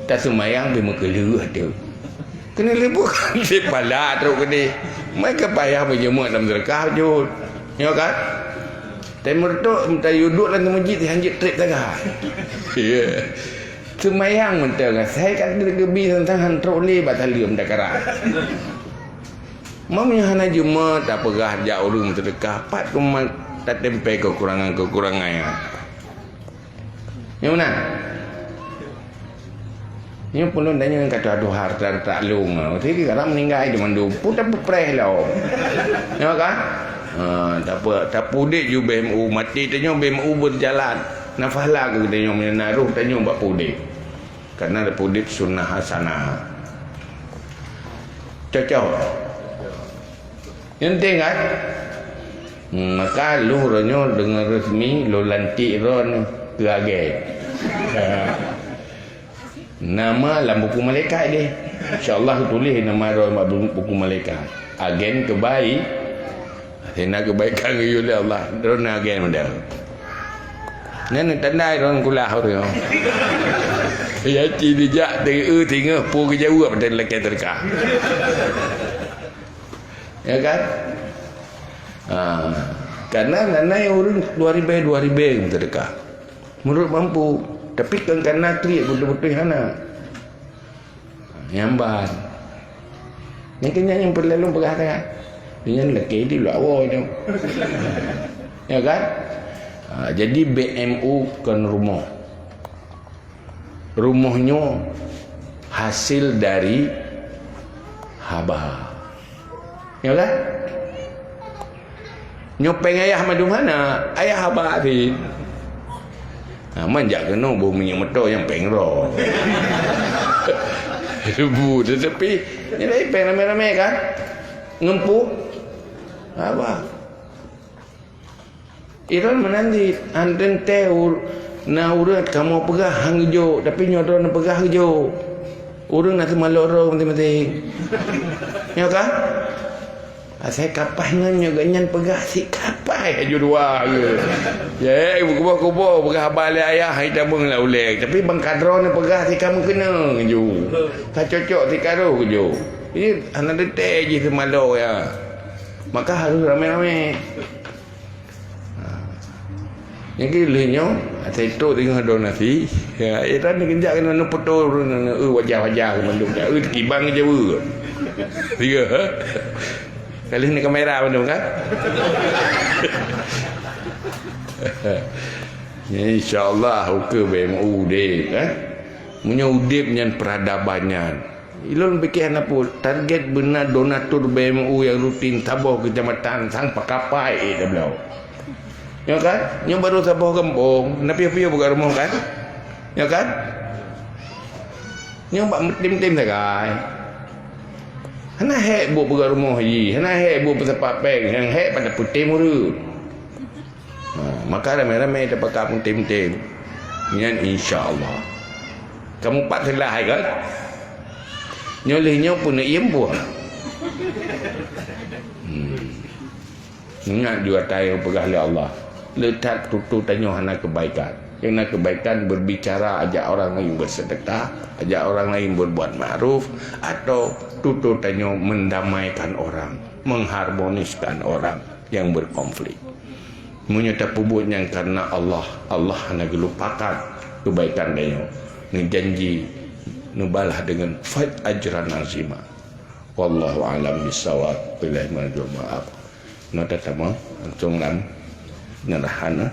Taseumayang pih meukeuleuh teuh. Keuneuk leubeh kan cit pala trok keudeh. Meuka payah meujeumeuk lam seudeukah jeuet. Nyoe kan? Tapi meureutok, meunyoe duek lam meuseujid, han jeuet trép sagai. Ya. Seumayang mantong, asai ka geubri sang-sang han trok lé bak saleuem takarat. Meunyoe hana jeuet tapeugah jak ureueng meuseudeukah, pat teuma tateumpée keukurangan-keukurangan nyan. Nyoe meunan. Nyoe pun lôn tanyong ka tuha-tuha hareuta-hareuta lôn. Jadi, sekarang meuninggai di mandum. Pun tapeupreh lom. Nyoe kan? Ha, tape-, tapeuudép ju B M U. Maté tanyoe B M U beujalan. Na pahala keu geutanyoe meunyoe na roh tanyoe bak peuudép. Karena tapeuudép sunnah hasanah. Cocok. Nyan teuh kan? Hmm, maka lôn uroe nyoe deungon resmi lôn lantik droeneuh keu agen. Nama lam buku malaikat deh. Insya Allah tuléh nama droe bak bu-, buku malaikat. Agen keubai. Hana keubai ka geuyue lé Allah. Droeneuh agen model. Nyan tanda droeneuh kulah uroe nyoe. Ya ci dijak teu-eu singoh peue geujaweueb dan lakée teuka. Ya kan? Ha, karena na, na ureueng dua ribèe, dua ribèe meuseudeukah. Meunurot mampu. Tapi kon kana kriet beutôi-beutôi hana. Nyang ban. Nyang keu nyan nyang peureulèe lôn peugah that. Nyan lakée di luwa woe nyoe. Ya kan? Ha, jadi B M U kon rumoh. Rumoh nyoe hasil dari haba. Ya kan? Nyoe péng ayah mandum hana, ayah haba cit. Ha, man jak keunoe boh minyeuk moto nyang péng droe. Ribu, tetapi nyan laén péng ramé-ramé kan? Ngon peue? Haba. Iron meunan di, han teuntèe ur-, na ureueng kamoe peugah han geujok, tapi nyoe droeneuh peugah geujok. Ureuëng na teumaloro maté-maté. Nyoe ka? Asai kapai ngon nyoe geuhnyan peugah si kapai aju dua ke. Ya, kuboh-kuboh peugah haba lé ayah hai tabeueng lam ulée. Tapi bang kadro ni peugah si kamu kena ju. Ka cocok si karoh ju. Ini hana detek jih teumalo ya. Maka harus ramai-ramai. Ha. Nyang keu lheueh nyoe, asai trok teungoh donasi. Ya, eh, tan keujak keunoe neupoto ureuëng nyoe, eh, wajah-wajah mandum nyan, eh, teukibang jaweue. Tiga, ha? Ka lheueh ni kamera mandum kan? Ya, insya Allah, ukeue B M U deh, eh. Meunyoe udeb nyan peradaban nyan. Ilôn pike hana peue, target beuna donatur B M U nyang rutin saboh keucamatan sang pakapai ék tabloe. Nyoe kan? Nyoe barô saboh gampông, na piôh-piôh buka rumoh kan? Nyoe kan? Nyoe bak meutem-tem sagai. Hana hék buet buka rumoh jih, hana hék buet peusapat péng, nyang hék pada peutem ureuëng. Ha, maka ramé-ramé tapakat meutem-tem. Nyan insya Allah. Kamu pat seulah hai kan? Nyoe lheueh nyoe pun iem buah. Hmm. Ingat juga tayang peugah lé Allah. Le that tutoe tanyoe hana kebaikan. Yang na kebaikan berbicara, ajak orang lain bersedekah, ajak orang lain berbuat ma'ruf, atau tutoe tanyoe mendamaikan orang, mengharmoniskan orang yang berkonflik. Meunyoe tapeubuet nyan kareuna Allah, Allah hana geulupakan keubaikan tanyoe. Neujanji neubalah deungon faid ajran azima. Wallahu a'lam bissawab. Billahi minal maaf. Nyoe tatamong langsung lam penyerahan, eh.